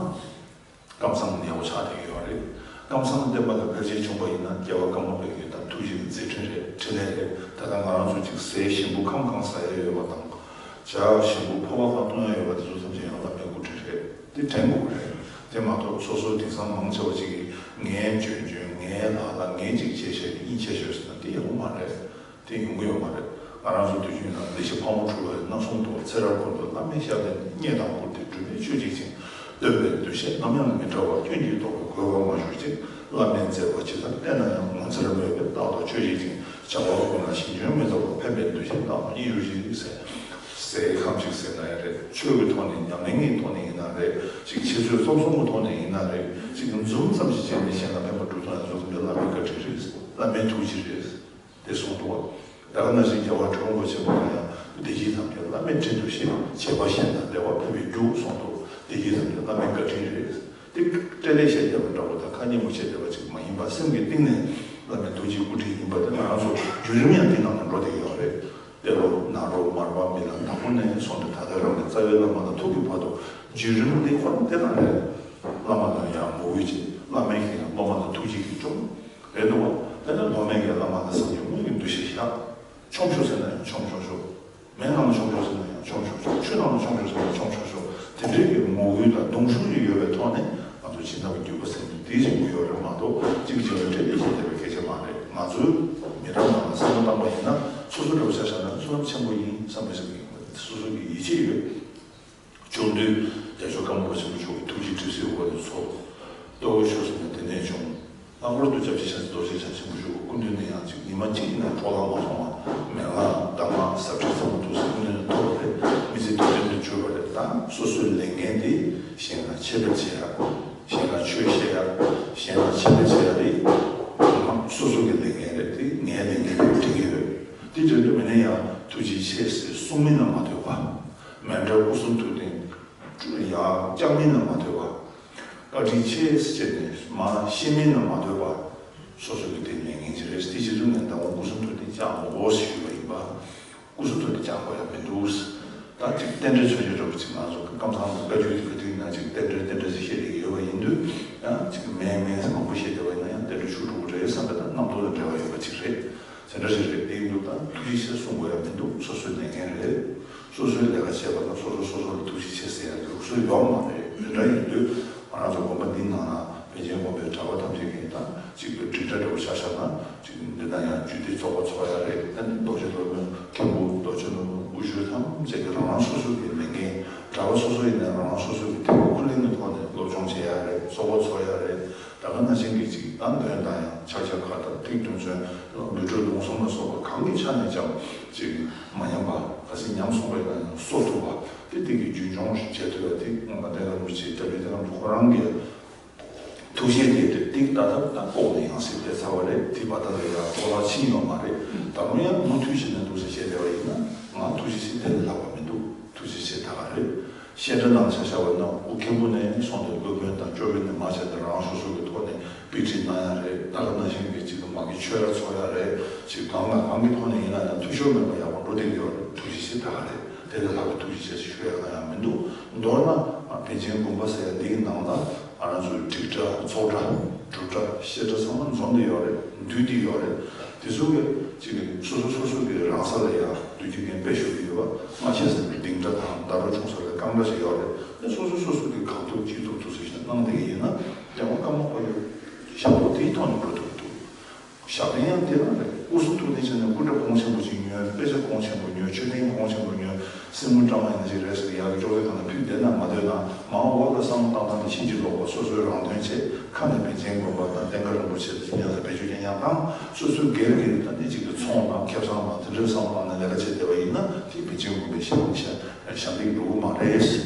ཀམ་ཚང་ཡག་པོ་ཆགས་བསྡད་ཀྱི་ཡོད་རེད། ཀམ་ཚང་བསྟན་པ་ལ་ཕལ་ཆེར་བྱུང་པ་ཡིན་ན་རྒྱལ་བ་ཀརྨ་པའི་གི་དང་ཐུགས་རྗེ་གི་མཛད་འཕྲིན་རེད། འཕྲིན་ལས་རེད། ད་ལྟ་ང་རང་ཚོ་ཅིག་ཟས་ཞིམ་པོ་ཁམ་གང་ཟ་ཡ་ཡོད་པ་དང་། ཇ་ཞིམ་པོ་ཕོར་པ་གང་བཏུང་ཡ་ཡོད་པ་དེ་ཚོ་ཐམས་ཅད་ཡང་བླ་མའི་སྐུ་དྲིན་རེད། དེ་དྲན་དགོས་ཀྱི་རེད། དེ་མ་གཏོགས་སོ་སོ་དེང་སང་མང་ཆེ་བ་ཅིག་གིས་ངས་འཇོན་འཇོན། ངས་ལགས་ལགས། ངས་ཅིག་བྱས་ཤག་གཉིས་བྱས་ཤག་ཟེར་ན་དེ་ཡག་པོ་མ་རེད། དེ་ཡོང་གི་ཡོད་མ་རེད། ང་རང་ཚོ་དུས་རྒྱུན་ནང་བདེ་གཤེགས་ཕག་མོ་གྲུ་པ་ཡི་སྣ་ཟུང་དུ་ཚེ་རབས་ཀུན་ཏུ་བླ་མའི་ཞབས་ལ་བསྙེན་དང་བཀུར་སྟི་སྒྲུབ་པས་མཆོད་བྱེད་ཅིང་། སྟོན་པའི་གདུལ་བྱ་རྣམས་ཡང་མི་འབྲལ་བར། སྐྱོན་གྱིས་རྟོག་པའི་རྒོལ་བ་མ་ཞུགས་ཤིག། བླ་མས་མཛད་པ་ཇི་ལྟར་བསྟན་ན་ཡང་། ངོ་མཚར་མོས་པས་རྟག་ཏུ་མཆོད་བྱེད་ཅིང་། བྱ་བ་ཀུན་ལ་ཞིང་སྐྱོན་མི་འཛག་པར། ཕན་པའི་གདུལ་བྱ་རྣམས་ལ་བརྙེས་གྱུར་ཅིག་ཟེར། ཟས་ཁམ་ཅིག་ཟེར་ན་ཡང་རེད། ཆོས་ཀྱི་ཐོག་ནས་ཉམས་ལེན་གྱི་ཐོག་ནས་ཡིན་ན་རེད། ཅིག་འཆད་རྩོད་རྩོམ་གསུམ་གྱི་ཐོག་ནས་ཡིན་ན་རེད། ཅིག་འཛུམ་ཙམ་ཞིག་བྱས་ནས་གཞན་ལ་ཕན་པ་སྒྲུབ་ཐུབ་ན་ཚོ་འདི་བླ་མའི་བཀའ་དྲིན་རེད། བླ་མའི་ཐུགས་རྗེ་རེད། དེ་གསུངས་འདུག་བ། ད་ག་ནང་བཞིན་རྒྱལ་བ་དྲུག་དཔོན་པོ་ཆེན་པོ་ལ་ཡང་བདེ་སྐྱིད་ཐམས་ཅད་བླ་མའི་དྲིན་དུ་ཤེས། བྱས་པ་གཞན་དང་བདེ་བ་འཕེལ་བའི་རྒྱུ་གསུངས་འདུག། བདེ་སྐྱིད་ཐམས་ཅད་བླ་མའི་བཀའ་དྲིན་རེད། དེ་སྤྲེལ་ལད་བཤད་བསྡད་པ་འདྲ་པོ་དང་ཁ་ཉན་པོ་བཤད་བསྡད་པ་ཅིག་མ་ཡིན་པ། སེམས་ཀྱི་གཏིང་ནས་བླ་མའི་ཐུགས་རྗེའི་སྐུ་དྲིན་ཡིན་པ་དེ་ང་རང་ཚོ་བརྒྱུད་རིམ་ཡང་དེ་ནང་ནས་འགྲོ་བསྡད་ཡོད་རེད། ཏེ་ལོ་ནཱ་རོ་མར་པ་མི་ལ་དྭགས་པོ་ནས་བཟུང་སྟེ་ད་ལྟ་རང་གི་རྩ་བའི་བླ་མ་དང་ཐུག་གི་བར་དུ་བརྒྱུད་རིམ་འདི་ཁོ་རང་དེ་ནང་རེད། བླ་མ་དང་ཡང་མོས་གུས་བྱེད། བླ་མས་ཀྱང་སློབ་མ་ལ་ཐུགས་རྗེ་གིས་སྐྱོང་། རེད་འདུག་བ། དེ་ནས་སློབ་མས་ཀྱང་བླ་མ་ལ་སངས་རྒྱས་དངོས་ཀྱི་འདུ་ཤེས་བཞག། མཆོང་ཤོག་ཟེར་ན་ཡང་མཆོང་ཆོག་ཤོག། མེ་ནང་ལ་མཆོང་ཤོག་ཟེར་ན་ཡང་མཆོང་ཆོག་ཤོག། ཆུ་ནང་ལ་མཆོང་ཤོག་ཟེར་ན་མཆོང་ཆོག་ཤོག། དེ་འདྲའི་གི་མོས་གུས་དང་གདུང་ཤུགས་ཅིག་ཡོད་པའི་ཐོག་ནས་ང་ཚོ་སྦྱིན་བདག་གི་འགྱུར་བ་ཟེར་ནས་དེ་བཞིན་དུ་ཡོད་རེད་མ་གཏོགས། གཅིག་གཅིག་ལ་སྤྲེལ་ལད་བྱེད་བསྡད་པའི་སྐད་ཆ་མ་རེད། ང་ཚོའི་མི་རབས་ནང་ལ་བསམ་བློ་བཏང་པ་ཡིན་ན། སོ་སོ་འདྲ་པོ་ཆ་བཞག་ན་བསོད་ནམས་ཆེན་པོ་ཡིན་བསམ་པ་ཞིག་ཡིན་པ། སོ་སོ་གི་ཡིད་ཆེས་ཡོད། བྱུང་དུས་རྒྱལ་མཆོག་ཀརྨ་པ་ཆེན་པོ་མཆོག་གི་ཐུགས་རྗེ་ཁྲི་སིའི་འོག་ནས་ཚོགས། ལྟོ་གོས་ཆོས་གསུམ་ནི་དེ་ནས་བྱུང་། ལྷག་པར་དུ་སྐྱབས་རྗེ་ཞང་སྟོབས་ཆེན་བྱང་ཆེན་པོ་མཆོག་གི་སྐུ་མདུན་ནས་ཡང་ཅིག་ཉི་མ་གཅིག་ཡིན་ན་འཕྲོ་བརླག་མ་སོང་བ། མན་ངག་གདམས་ངག་ཟབ་ཁྲིད་ཚང་མ་ཐུགས་སུ་སྐུ་མདུན་ནས་ཐོབ་པ་རེད། མི་ཚེ་དུས་དྲན་དུ་གྱུར་པ་རེད། ད་སོ་སོའི་ལས་འགན་དེ་གཞན་ལ་ཆེ་བར་བྱེད་ཡ། གཞན་ལ་ཆོས་བཤད་ཡ། གཞན་ལ་ཆེ་བར་བྱེད་ཡ་དེ་སོ་སོ་གི་ལས་འགན་རེད། དེ་ངའི་ལས་འགན་རེད་དྲན་གྱི་ཡོད། དེ་དྲན་དུས་མི་ནས་ཡང་ཐུགས་རྗེ་ཆེ་ཟེར་གསུང་མིན་ན་མ་ཐོས་པ། མཎྜལ་སྐུ་གསུང་ཐུགས་རྟེན་ཡར་བརྐྱང་མིན་ན་མ་ཐོས་པ། བཀའ་དྲིན་ཆེ་ཟེར་ནས་མར་བཤད་མིན་ན་མ་ཐོས་པ། སོ་སོ་གི་དེ་ལས་འགན་ཅིག་རེད། དེ་བྱེད་དུས་ངས་ད་དུང་སྐུ་གསུང་ཐུགས་རྟེན་བརྐྱང་དགོས་ཞུས་པ་ཡིན་པ། སྐུ་གསུང་ཐུགས་རྟེན་བརྐྱང་དགོས་ཡ་མི་འདུག། ད་ཅིག་རྟེན་འབྲེལ་མཚོན་བྱེད་འདྲ་པོ་ཅིག་ང་ཚོ་ཀམ་ཚང་གི་བཀའ་བརྒྱུད་ཀྱི་བཀའ་དྲིན་ན་ཅིག་རྟེན་འབྲེལ་རྟེན་འབྲེལ་ཞིག་བཤད་བསྡད་ཀྱི་ཡོད་པ་ཡིན་དུས། ཡང་ཅིག་མེད་མེད་ཟེར་མང་པོ་བཤད་བསྡད་པ་ཡིན་ན་ཡང་རྟེན་འབྲེལ་འཆུག་འགྲོ་གི་རེད་བསམ་པ་དང་། རྣམ་རྟོག་དང་འབྲེལ་བ་ཡོད་པ་ཅིག་རེད། དེ་འདྲ་ཞིག་རེད། དེ་ཡིན་དུས་ད་ཐུགས་རྗེ་ཆེ་གསུང་དགོས་ཡ་མི་འདུག། སོ་སོའི་ལས་འགན་རེད། སོ་སོའི་ལས་ཀ་བྱས་པ་དང་སོ་སོ་སོ་སོ་ལ་ཐུགས་རྗེ་ཆེ་ཟེར་ཡ་ལུགས་སྲོལ་ཡོད་མ་རེད། དེ་འདྲ་ཡིན་དུས་ང་རང་ཚོ་དགོན་པ་འདི་ནང་ན་པཎ་ཆེན་དགོན་པའི་གྲྭ་པ་ཐམས་ཅད་ཀྱིས་ད་ཅིག་སྒྲིག་གྲྭ་འདྲ་པོ་ཆ་བཞག་ན་ཅིག་འདི་ན་ཡང་རྒྱུད་སྡེ་ཚོགས་པ་ཚོགས་ཡ་རེད། ད་ནི་རྡོ་རྗེ་སློབ་དཔོན་མཁན་པོ་རྡོ་རྗེ་སློབ་དཔོན་དབུ་བཞུགས་ཐམས་ཅད་ཀྱིས་རང་རང་སོ་སོ་གི་ལས་འགན། གྲྭ་པ་སོ་སོ་ཡིན་ན་རང་རང་སོ་སོ་གི་ཐད་ཀར་ཁུར་ལེན་གྱི་ཐོག་ནས་སློབ་སྦྱོང་བྱེད་ཡ་རེད། ཚོགས་པ་ཚོགས་ཡ་རེད། ད་ག་ནང་བཞིན་གྱི་ཅིག་ད་འདོན་དང་ཡང་ཕྱག་རྒྱ་ཁ་དང་ཐིག་དོན་ཚོན་མི་འགྲོ་ལུང་གསུམ་ལ་སོགས་པ་གང་གི་ཆ་ནས་ཀྱང་ཅིག་མ་ཉམས་པ། གལ་སྲིད་ཉམས་སོང་བ་ཡིན་ན་ཡང་གསོ་ཐུབ་པ། དེ་དེ་གི་རྒྱུན་སྐྱོང་བྱེད་ཐུབ་པ་དེ་སྔོན་མ་བསྟན་པ་རིན་པོ་ཆེ་རྒྱལ་བའི་བསྟན་པ་ཁོ་རང་གི་ཐུགས་བཞེད་དེ་དེ་ཏིག་ཏག་ཏག་ཏག་ལྐོག་ནས་ཡང་སྲིད་བསྡད་ཚར་བ་རེད། དེ་བར་ཐག་ལ་ཡང་འཕྲོ་བརླག་ཕྱིན་ཡོད་མ་རེད། ད་རུང་ཡང་མུ་མཐུད་བྱས་ནས་འདུག་ཟེར་བཤད་བསྡད་པ་ཡིན་ན་ང་ཐུགས་རྗེ་ཆེ་དེ་ལས་ལྷག་པ་མི་འདུག། ཐུགས་རྗེ་ཆེ་ད་ག་རེད། བཤད་གྲྭ་ནང་ཆ་བཞག་པ་ན་དབུ་མཁན་པོ་ནས་སོང་སྟེ་སློབ་དཔོན་དང་སྐྱོར་དཔོན་ནས་མར་བྱས་ཏེ་རང་སོ་སོ་གི་ཐོག་ནས་དཔེ་ཁྲིད་གནང་ཡ་རེད། ད་ག་ནང་བཞིན་གྱི་ཅིག་ མ་གི་ཆོས་ར་ཚོགས་ཡ་རེད། ཅིག་གང་ལ་གང་གི་ཐོག་ནས་ཡིན་ན་ཡང་འཐུས་ཤོར་མེད་པ་ཡག་པོ་འགྲོ་བསྡད་ཀྱི་ཡོད་རེད། ཐུགས་རྗེ་ཆེ་ད་ག་རེད། དེ་ལས་ལྷག་པའི་ཐུགས་རྗེ་ཆེ་ཞུ་ཡ་གང་ཡང་མི་འདུག་མདོར་ན་པཎ་ཆེན་དགོན་པ་ཟེར་ཡ་འདི་གི་ནང་ལ་ང་རང་ཚོའི་སྒྲིག་གྲྭ་ཚོགས་གྲྭ་སྒྲུབ་གྲྭ་བཤད་གྲྭ་ཚང་མ་འཛོམས་བསྡད་ཡོད་རེད། འདུས་བསྡད་ཡོད་རེད། དེ་ཚོ་གི་ཅིག་སོ་སོ་སོ་སོ་གི་རང་ས་ལ་ཡ་འདུས་རྒྱུ་མཁན་དཔེ་ཞུ་གི་ཡོད་པ། སྔ་ཕྱི་ཟེར་བའི་ལྡིང་གྲྭ་དང་ཟླ་གྲོགས་ཆུང་ས་ལ་རྐང་གྲྭ་ཞིག་ཡོད་རེད། དེ་སོ་སོ་སོ་སོ་གི་གང་ཐུབ་ཅི་ཐུབ་ཐུབ་ཚོད་ཞིག་གནང་བསྡད་ཀྱི་ཡིན་ན་རྒྱལ་བ་ཀརྨ་པ་ཡོད་ཞབས་ཏོག་དེའི་ཐོག་ནས་འགྲོ་ཐུབ་ཀྱི་འདུག་ཞབས་བརྟན་ཡང་དེ་རང་རེད། སྐུ་གསུང་ཐུགས་རྟེན་བྱས་ནས་སྐུ་འདྲ་གོང་ཆེན་པོ་ཅིག་ཉོས། དཔེ་ཆ་གོང་ཆེན་པོ་ཉོས། མཆོད་རྟེན་གོང་ཆེན་པོ་ཉོས། གསེར་དངུལ་བཀྲ་མ་ཡིན་ན་ཅིག་རེད་ཟེར་ཡག་གི་ཅོག་ཙེ་གང་ལ་ཕུད་བསྡད་ན་མ་འདོད་ན། མ་འོངས་པ་ལ་བསམ་བློ་བཏང་སྟངས་དེ་ཕྱིན་ཅི་ལོག་པ། སོ་སོའི་རང་དོན་བྱེད། ཁ་ནས་པཎ་ཆེན་དགོན་པ་དང་བསྟན་དགའ་རིན་པོ་ཆེ་དང་ཁྱེད་ཉག་ས་བེད་སྤྱོད་རྐྱང་རྐྱང་བཏང་། སོ་སོའི་སྒེར་གྱི་ད་ནི་ཅིག་གི་ཚོང་དང་ཁེ་བཟང་དང་དེ་འདྲའི་བསམ་བློ་བཏང་ནས་ལས་ཀ་བྱེད་བསྡད་པ་ཡིན་ན་དེ་པཎ་ཆེན་དགོན་པའི་ཞབས་ཞབས་འདེགས་འགྲོ་གི་མ་རེད།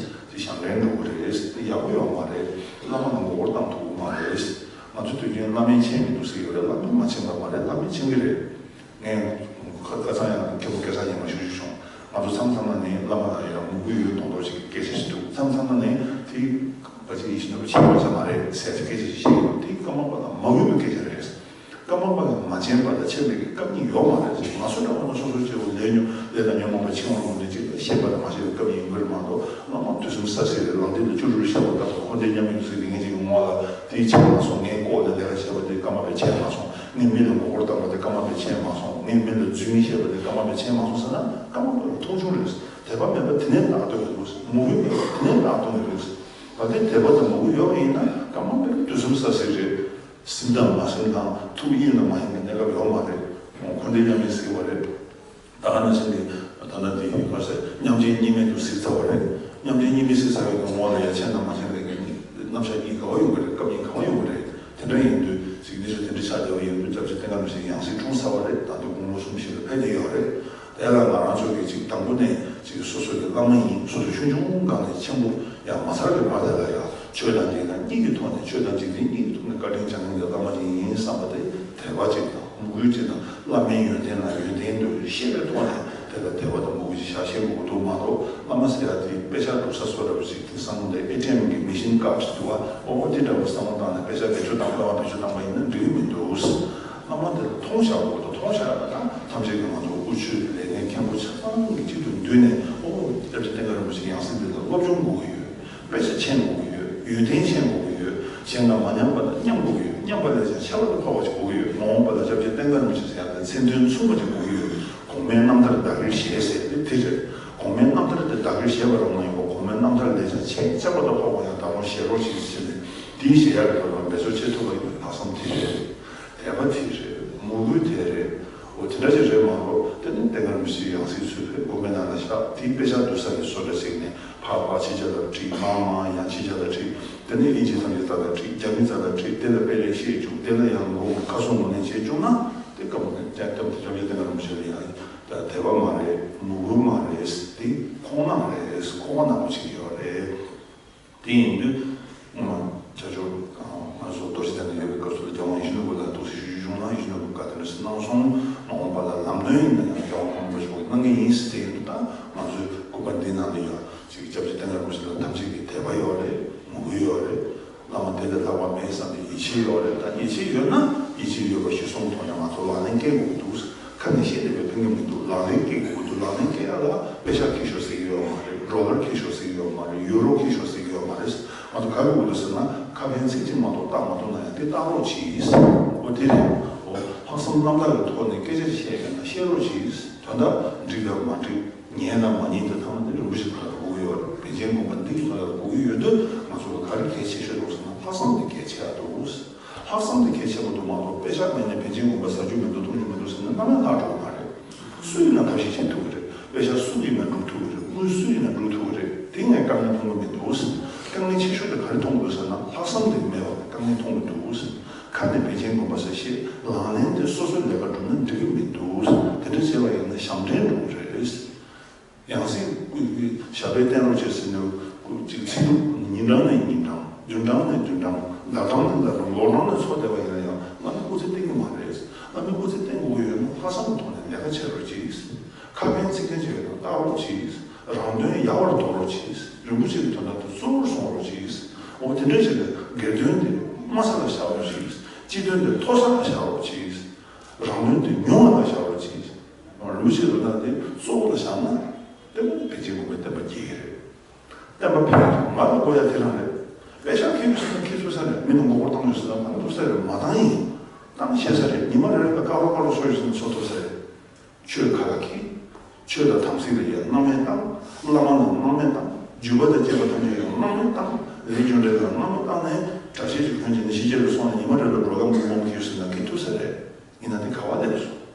དེ་ཞབས་འདྲེན་འགྲོ་གི་རེད། དེ་ཡག་པོ་ཡོད་མ་རེད། བླ་མ་ལ་མགོ་སྐོར་བཏང་ཐུབ་ཀྱི་མ་རེད། ང་ཚོ་དུས་རྒྱུན་བླ་མས་མཁྱེན་མི་འདུག་ཟེར་གྱི་ཡོད་རེད། བླ་མས་མ་མཁྱེན་པ་མ་རེད། བླ་མས་མཁྱེན་གྱི་རེད། ངས་ཁ་ཁ་སང་ཡང་མཁན་པོ་སྐལ་བཟང་ཉི་མ་ཞུ་ཞུ་བྱུང་། ང་ཚོ་མཚམས་མཚམས་ན་ནི་བླ་མ་ལ་ཡང་མོས་གུས་ཡོད་མདོག་མདོག་ཅིག་གི་སྐད་ཆ་ཞིག་འདུག་མཚམས་མཚམས་ན་ནི་དེ་ག་ཅིག་ཡིན་ཞིག་ན་རུ་ཆད་པ་ས་མ་རེད་ཟེར་གྱི་སྐད་ཆ་ཞིག་བཤད་ཀྱི་འདུག་དེ་ཀརྨ་པ་ལ་མ་གུས་པའི་སྐད་ཆ་རེད། ཀརྨ་པ་ལ་མ་མཁྱེན་པ་དང་མཁྱེན་པའི་སྐབས་གཉིས་ཡོད་མ་རེད། ང་ཚོ་འདྲ་བོ་ན་སོ་སོའི་སྐྱེ་བོ་ལས་ཉོན་ལས་དང་ཉོན་མོངས་པའི་འཆིང་བ་རྨོངས་དེ་གཅིག་ལ་ཤེས་པ་དང་མ་ཤེས་པའི་སྐབས་ཡིན་དགོས་རེད་མ་གཏོགས། བླ་མ་དུས་གསུམ་ས་གཟིགས་རེད། ལག་མཐིལ་དུ་བཅུ་དྲུག་བཞག་པ་ལྟ་བུ་འཁོར་འདས་མཉམ་ཉིད་ཟེར་གྱི་ངེད་ཅིག་གི་ངོ་ལ་དེའི་ཆད་མ་སོང་། ངས་ལྐོག་ནས་ལས་ཀ་བྱས་པ་དེ་ཀརྨ་པས་ཆད་མ་སོང་། ངས་མི་ལ་མགོ་སྐོར་བཏང་བ་དེ་ཀརྨ་པས་ཆད་མ་སོང་། ངས་མི་ལ་རྫུན་བཤད་པ་དེ་ཀརྨ་པས་ཆད་མ་སོང་ཟེར་ན་ཀརྨ་པ་ལ་མཐོང་ཆུང་རེད། དད་པ་མེད་པ་དེ་ནས་བདག་ཏུ་མི་རུང་། མོས་གུས་མེད་པ་དེ་ནས་བདག་ཏུ་མི་རུང་། ད་ལྟའི་དད་པ་དང་མོས་གུས་ཡོད་པ་ཡིན་ན་ཀརྨ་པས་དུས་གསུམ་ས་གཟིགས་རེད། ཟིན་དང་མ་ཟིན་དང་ཐུགས་གཡེང་དང་མ་གཡེང་གི་གནས་སྐབས་ཡོད་མ་རེད། འཁོར་འདས་མཉམ་ཉིད་ཟེར་བ་རེད། ད་ག་ནང་བཞིན་གྱི་ད་ལྟ་འདི་ཡིན་པར་ཟེར་མཉམ་རྗེས་གཉིས་མེད་དུ་གཟིགས་ཚར་བ་རེད། མཉམ་རྗེས་གཉིས་མེད་གཟིགས་ཚར་བའི་ངོ་ལ་ཡ་མཁྱེན་དང་མ་མཁྱེན་པའི་རྣམ་གཞག་གཉིས་ག་བ་ཡོང་གི་རེད། སྐབས་གཉིས་ག་བ་ཡོང་གི་རེད། དེ་འདྲ་ཡིན་དུས་ཅིག་གནས་ཚུལ་དེ་འདྲ་ཆགས་བསྡད་པ་ཡིན་དུས་སྐྱབས་རྗེ་བསྟན་དགའ་རིན་པོ་ཆེའི་ཡང་སྲིད་འཁྲུངས་ཚར་བ་རེད། ད་དུང་དགུང་ལོ་གསུམ་བཞི་ལ་ཕེབས་བསྡད་ཡོད་རེད། དེ་ལ་ང་རང་ཚོ་གིས་ཅིག་དང་པོ་ནས་ཅིག་སོ་སོ་གི་བླ་མ་ཡིན། སོ་སོ་ཆུང་ཆུང་སྒང་ནས་ཆེན་པོ་ཡང་མ་ཚར་གི་བར་དེ་ལ་ཡང་ཆོས་དང་འཇིག་རྟེན་གཉིས་ཀྱི་ཐོག་ནས་ཆོས་དང་འཇིག་རྟེན་གཉིས་ཀྱི་ཐོག་ནས་བཀའ་དྲིན་བསྐྱངས་མཁན་གྱི་བླ་མ་ཅིག་ཡིན་བསམ་པ་དེ་དད་པ་ཅིག་དང་མོས་གུས་ཅིག་དང་བླ་མའི་ཡོན་ཏན་ལ་ཡོན་ཏན་དུ་ཤེས་པའི་ཐོག་ནས་དེ་ལ་དད་པ་དང་མོས་གུས་ཅིག་བཞག་ཤེས་དགོས་ཀྱི་འདུག་མ་གཏོགས་བླ་མ་ཟེར་ཡ་དེ་དཔེ་ཆ་སྒྲུག་ས་བཟོ་འདྲ་པོ་ཅིག་དེང་སང་འདི་ཨེ་ཊི་ཨེམ་གྱི་མེ་ཤིན་ཀར་ཌི་འདུག་བ། ཨོ་དེ་འདྲ་པོ་བསམ་བློ་བཏང་ནས་དཔེ་ཆ་བེད་སྤྱོད་བཏང་པ་བེད་སྤྱོད་བཏང་པ་ཡིན་ན་འགྲིག་གི་མི་འདུག་བླ་མ་དེ་ལ་མཐོང་བཞག་དགོས་འདུག་མཐོང་བཞག་ཡ་ལ་ད་ཐམས་ཅད་ཀྱི་ང་ཚོ་དབུ་ཁྲིད་ལས་སྣེ་མཁན་པོ་ཆ་ཚང་གི་གཅིག་ཏུ་འདུས་ནས་ཨོ་སྐྱབས་རྗེ་བསྟན་དགའ་རིན་པོ་ཆེའི་ཡང་སྲིད་འདི་ལ་སློབ་སྦྱོང་དགོས་ཀྱི་ཡོད། དཔེ་ཆ་མཁྱེན་དགོས་ཀྱི་ཡོད། ཡོན་ཏན་མཁྱེན་དགོས་ཀྱི་ཡོད། གཞན་དང་མ་མཉམ་པ་དང་མཉམ་དགོས་ཀྱི་ཡོད། མཉམ་པ་ལས་ཀྱང་ཁྱད་པར་དུ་འཕགས་པ་ཅིག་དགོས་ཀྱི་ཡོད། མ་འོངས་པ་ལ་སྐྱབས་རྗེ་བསྟན་དགའ་རིན་པོ་ཆེ་ཟེར་ཡ་དེ་མཚན་དོན་མཚུངས་པ་ཅིག་དགོས་ཀྱི་ཡོད། གོང་མའི་རྣམ་ཐར་བདག་གིར་བཞེས་ཟེར་དེ་དེ་རེད། གོང་མའི་རྣམ་ཐར་དེ་བདག་གིར་བཞེས་པ་རང་མ་ཡིན་པར་གོང་མའི་རྣམ་ཐར་ལས་ཀྱང་ཆེས་ཁྱད་པར་དུ་འཕགས་པ་ཡང་ད་རུང་བཞེས་རོགས་ཞེས་ཟེར་ནས་དེའི་བཞེས་ཡག་གི་ཐོག་ལ་འབད་རྩོལ་བྱེད་ཐུབ་པ་ཡིན་པའི་ལྷག་བསམ་དེ་རེད། དད་པ་དེ་རེད། མོས་གུས་དེ་རེད། འོ་དེ་འདྲ་ཅིག་རེད་མ་གཏོགས་དེ་ནི་བསྟན་དགའ་རིན་པོ་ཆེའི་ཡང་སྲིད་ཚུལ་རེད། དགོན་པའི་ནང་ལ་བཞག་དེའི་དཔེ་ཆ་བསྡུ་ས་ཡི་བཟོ་གྲྭ་ཞིག་ནས་ཕར་ཕར་ཕྱི་རྒྱལ་ལ་ཁྲིད། མར་མར་ཡང་ཕྱི་རྒྱལ་ལ་ཁྲིད། དེ་ནས་དབྱིན་ཇི་ཐམས་ཅད་རྩ་ལ་ཁྲིད། རྒྱ་མི་རྩ་ལ་ཁྲིད། དེ་ལ་དཔེ་ལེགས་བཤད་བཅུག་དེ་ལ་ཡང་ལོ་ཁ་སོ་ངོ་ནས་བྱེད་བཅུག་ན་དེ་སྐབས་ནས་སྐྱབས་སྐྱབས་རྗེ་བསྟན་དགའ་རིན་པོ་ཆེ་ལ་ཡང་དད་པ་མ་རེད། མོས་གུས་མ་རེད། དེ་ཁོང་ནང་རེད། ཁོ་བ་ནང་བ་ཞིག་ཡོད་རེད། དེ་ཡིན་དུས་ང་ཚོ་ང་ཚོ་རྡོ་རྗེ་གདན་ལ་ཡོད་པའི་སྐབས་སུ་ལ་རྒྱལ་དབང་ཡིད་བཞིན་ནོར་བུ་ལ་ཐུགས་སྲས་ཞུ་རྒྱུ་བྱུང་ན་ཡིད་བཞིན་ནོར་བུ་བཀའ་དེ་འདྲ་ཞིག་གནང་སོང་། མ་འོངས་པ་ལ་ལམ་སྟོན་ཡིན་ན་ཡང་རྒྱལ་དབང་ཀརྨ་པ་ཆེན་པོ་གནང་གི་ཡིན་ཟེར་དེ་ཡིན་དུས་ད་ང་ཚོའི་སྐུ་པར་འདི་ནང་ལ་ཡོད། ཅིག་སྐྱབས་རྗེ་བསྟན་དགའ་རིན་པོ་ཆེ་ལ་ཐམས་ཅད་ཀྱི་དད་པ་ཡོད་རེད། མོས་གུས་ཡོད་རེད། བླ་མ་དེ་ལས་ལྷག་པ་མེད་བསམ་པའི་ཡིད་ཆེས་ཡོད་རེད། ད་ཡིད་ཆེས་ཡོད་ན་ཡིད་ཆེས་ཡོད་པ་ཞིག་གསུངས་ཐོག་ནས་ང་ཚོ་ལག་ལེན་འཁེལ་དགོས་ཀྱི་འདུག་ཁ་ནས་བཤད་བསྡད་པའི་ཕན་གྱི་མི་འདུག་ལག་ལེན་འཁེལ་དགོས་ཀྱི་འདུག་ལག་ལེན་འཁེལ་ཡ་ལ་པེ་ཤག་འཁྱེར་ཤོག་ཟེར་གྱི་ཡོད་མ་རེད། ཌོ་ལར་འཁྱེར་ཤོག་ཟེར་གྱི་ཡོད་མ་རེད། ཡུ་རོ་འཁྱེར་ཤོག་ཟེར་གྱི་ཡོད་མ་རེད། ང་ཚོ་ག་རེ་དགོས་འདུག་ཟེར་ན་ཁ་ཕན་ཚིག་གཅིག་མ་གཏོགས་བཏགས་མ་ཐུབ་ན་ཡང་དེ་བཏགས་རོགས་གྱིས། འོ་དེ་རེད། འོ་ལྷག་བསམ་རྣམ་དག་གི་ཐོག་ནས་སྐད་ཆ་བཤད་ཡོད་ན་བཤད་རོགས་གྱིས། དོན་དག་འགྲིག་དང་མ་འགྲིག་ཉན་དང་མ་ཉན་དེ་ཚང་མ་དེ་རིན་པོ་ཆེ་ཕར་དགོས་ཀྱི་ཡོད་རེད། པཎ་ཆེན་དགོངས་པ་འདི་གི་ཐོག་ལ་དགོས་ཀྱི་ཡོད་དུས་ང་ཚོ་ལ་ག་རེ་གལ་ཆེ་ཤོས་འདུག་ཟེར་ན་ལྷག་བསམ་དེ་གལ་ཆེ་བ་འདུག་ལྷག་བསམ་དེ་གལ་ཆེ་བ་འདུག་མ་གཏོགས་པེ་ཤག་མེད་ནས་པཎ་ཆེན་དགོངས་པ་ཟ་རྒྱུ་མི་འདུག་འཐུང་རྒྱུ་མི་འདུག་ཟེར་ན་གནམ་ཡང་ལྷག་འགྲོ་གི་མ་རེད། སུ་ཡིན་ན་ཐབས་ཤེས་བྱེད་ཐུབ་ཀྱི་རེད། པེ་ཤག་སུ་ཡིན་ན་སྒྲུབ་ཐུབ་ཀྱི་རེད། དངུལ་སུ་ཡིན་ན་སྒྲུབ་ཐུབ་ཀྱི་རེད། དེ་ངས་དཀའ་ངལ་མཐོང་གི་མི་འདུག་དཀའ་ངལ་ཆེ་ཤོས་དེ་ག་རེ་མཐོང་གི་འདུག་ཟེར་ན་ལྷག་བསམ་དེ་མེད་པ་དཀའ་ངལ་མཐོང་གི་འདུག་ཁ་ནས་པཎ་ཆེན་དགོངས་པ་ཟེར་བཤད། ལག་ལེན་དེ་སོ་སོའི་ལས་ཀ་སྒྲུབ་ན་འགྲིག་གི་མི་འདུག་དེ་འདྲ་བྱས་པ་ཡིན་ན་ཞབས་འདྲེན་འགྲོ་གི་རེད། ཡང་སྲིད་སྐུ་ཞབས་པད་བརྟན་རོགས་བྱེད་ཟེར་ནས་སྐུ་ཅིག་ཚིག་ཐུབ་ཉིན་གྲངས་ནས་ཉིན་གྲངས། བདུན་གྲངས་ནས་བདུན་གྲངས། ཟླ་གྲངས་ནས་ཟླ་གྲངས། ལོ་གྲངས་ནས་འཚོ་བསྡད་པ་ཡིན་ན་ཡང་བླ་མའི་སྐུ་ཚེ་བརྟན་གྱི་མ་རེད། བླ་མའི་སྐུ་ཚེ་བརྟན་དགོས་ཀྱི་ཡོད་ན་ལྷག་བསམ་གྱི་ཐོག་ནས་ལས་ཀ་བྱེད་རོགས་གྱིས། ཁ་ཕན་ཚིག་ཕན་བྱེད་ཡོད་ན་བརྟག་རོགས་གྱིས། རང་དོན་ཡལ་བར་དོར་རོགས་གྱིས། རིན་པོ་ཆེ་གི་དོན་དག་ཏུ་གཙོ་བོར་བཟུང་རོགས་གྱིས། འོ་དེ་འདྲ་བྱས་ནས་སྒེར་དོན་དེ་དམའ་ས་ལ་བཞག་རོགས་གྱིས། སྤྱི་དོན་དེ་མཐོ་ས་ལ་བཞག་རོགས་གྱིས། ལུས་དེ་མྱོང་བ་ལ་བཞག་རོགས་གྱིས། རིན་པོ་ཆེ་རོ་ལངས་དེ་གཙོ་བོ་ལ་བཞག་ན། དེ་མོ་ནི་ཕལ་ཆེར་དགོན་པའི་བསྟན་པ་རྒྱས་ཀྱི་རེད། བསྟན་པ་ཕལ་ཆེར་ང་ལ་དགོས་ཡ་དེ་རང་རེད། པེ་ཤག་ཁྱེད་ཀྱི་སེམས་ཁྱེད་ཚོ་ས་རེད། མི་ནི་མགོ་སྐོར་བཏང་རྒྱུ་ཟེར་ན་མ་ཐུབ་ས་རེད། མ་བཏང་ཡིན། བཏང་ཤེས་ས་རེད། ཉི་མ་རེ་རེ་ལ་དཀའ་རོགས་དཀའ་རོགས་སོ་ཡོད་ཟེར་ན་སོ་ཐུབ་ས་རེད། ཆོས་ཁ་ལ་ཁྱེད། ཆོས་དང་དམ་ཚིག་ལ་ཡ་སྣང་མེད་བཏང་། བླ་མ་ལ་སྣང་མེད་བཏང་། རྒྱུད་པ་དང་བཅས་པ་ཐམས་ཅད་ཡང་སྣང་མེད་བཏང་། ལས་རྒྱུ་འབྲས་ལ་སྣང་མེད་བཏང་ནས་གྲྭ་ཆས་ཀྱི་ཁྱོན་གྱི་ནི་ཕྱི་རྒྱལ་དུ་སོང་ནས་ཉི་མ་རེ་ལ་འགྲོ་ཁ་མུག་མུག་གིས་ཟེར་ན་ཁྱེད་ཐུབ་ས་རེད། ཡིན་ན་དེ་ག་བ་སླེབས་སོང་།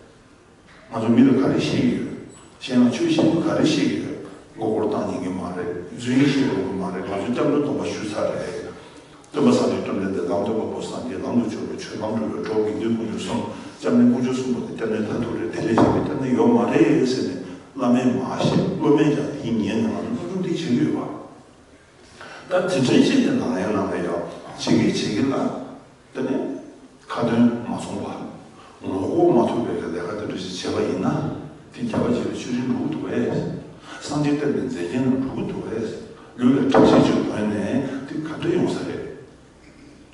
ང་ཚོ་མི་ལ་ག་རེ་བཤད་ཀྱི་ཡོད། གཞན་ལ་ཆོས་བཤད་དུས་ག་རེ་བཤད་ཀྱི་ཡོད། མགོ་སྐོར་བཏང་ཉན་གྱི་མ་རེད། རྫུན་བཤད་ཡོང་གི་མ་རེད། ང་ཚོ་སྐྱབས་འགྲོ་སྡོམ་པ་ཞུ་ཚར་རེད། སྟོན་པ་སངས་རྒྱས་བཅོམ་ལྡན་འདས་ལམ་སྟོན་པ་པོ་སངས་རྒྱས། ལམ་དུ་སྦྱོར་བའི་ཆོས་ལམ་སྒྲུབ་པའི་གྲོགས། དགེ་འདུན་དཀོན་མཆོག་གསུམ། སྐྱབས་གནས་དཀོན་མཆོག་གསུམ་པོ་དེ་སྐྱབས་གནས་མཐར་ཐུག་རེད། དེ་ལས་གཞན་པའི་སྐྱབས་གནས་ཡོད་མ་རེད་ཟེར་ནས་བླ་མས་མ་བཤད། སློབ་མས་ཀྱང་དེ་ཉན་ནས་ང་ཚོ་སློབ་སྦྱོང་འདི་བྱེད་ཀྱི་ཡོད་པ། ད་དེ་འདྲའི་ཅིག་གི་ནང་ལན་ནང་ལ་ཡང་བྱེད་ཀྱི་བྱེད་ཀྱི་ལ། དེ་ནས་ཁ་ཏོན་མ་སོང་བ། ངོ་ལྐོག་མ་ཐུབ་པའི་ལས་ཀ་དེ་འདྲ་ཞིག་བྱས་པ་ཡིན་ན། དེ་རྒྱལ་བ་དཔྱལ་བའི་ཆོས་རིན་འགྲུབ་ཀྱི་འདུག་གས། སངས་རྒྱས་བསྟན་པའི་མཛེས་རྒྱན་ལ་འགྲུབ་ཀྱི་འདུག་གས། ལུས་ལ་གྲྭ་ཆས་ཅིག་གོན་ནས་དེ་ག་འདྲ་ཡོང་ས་རེད།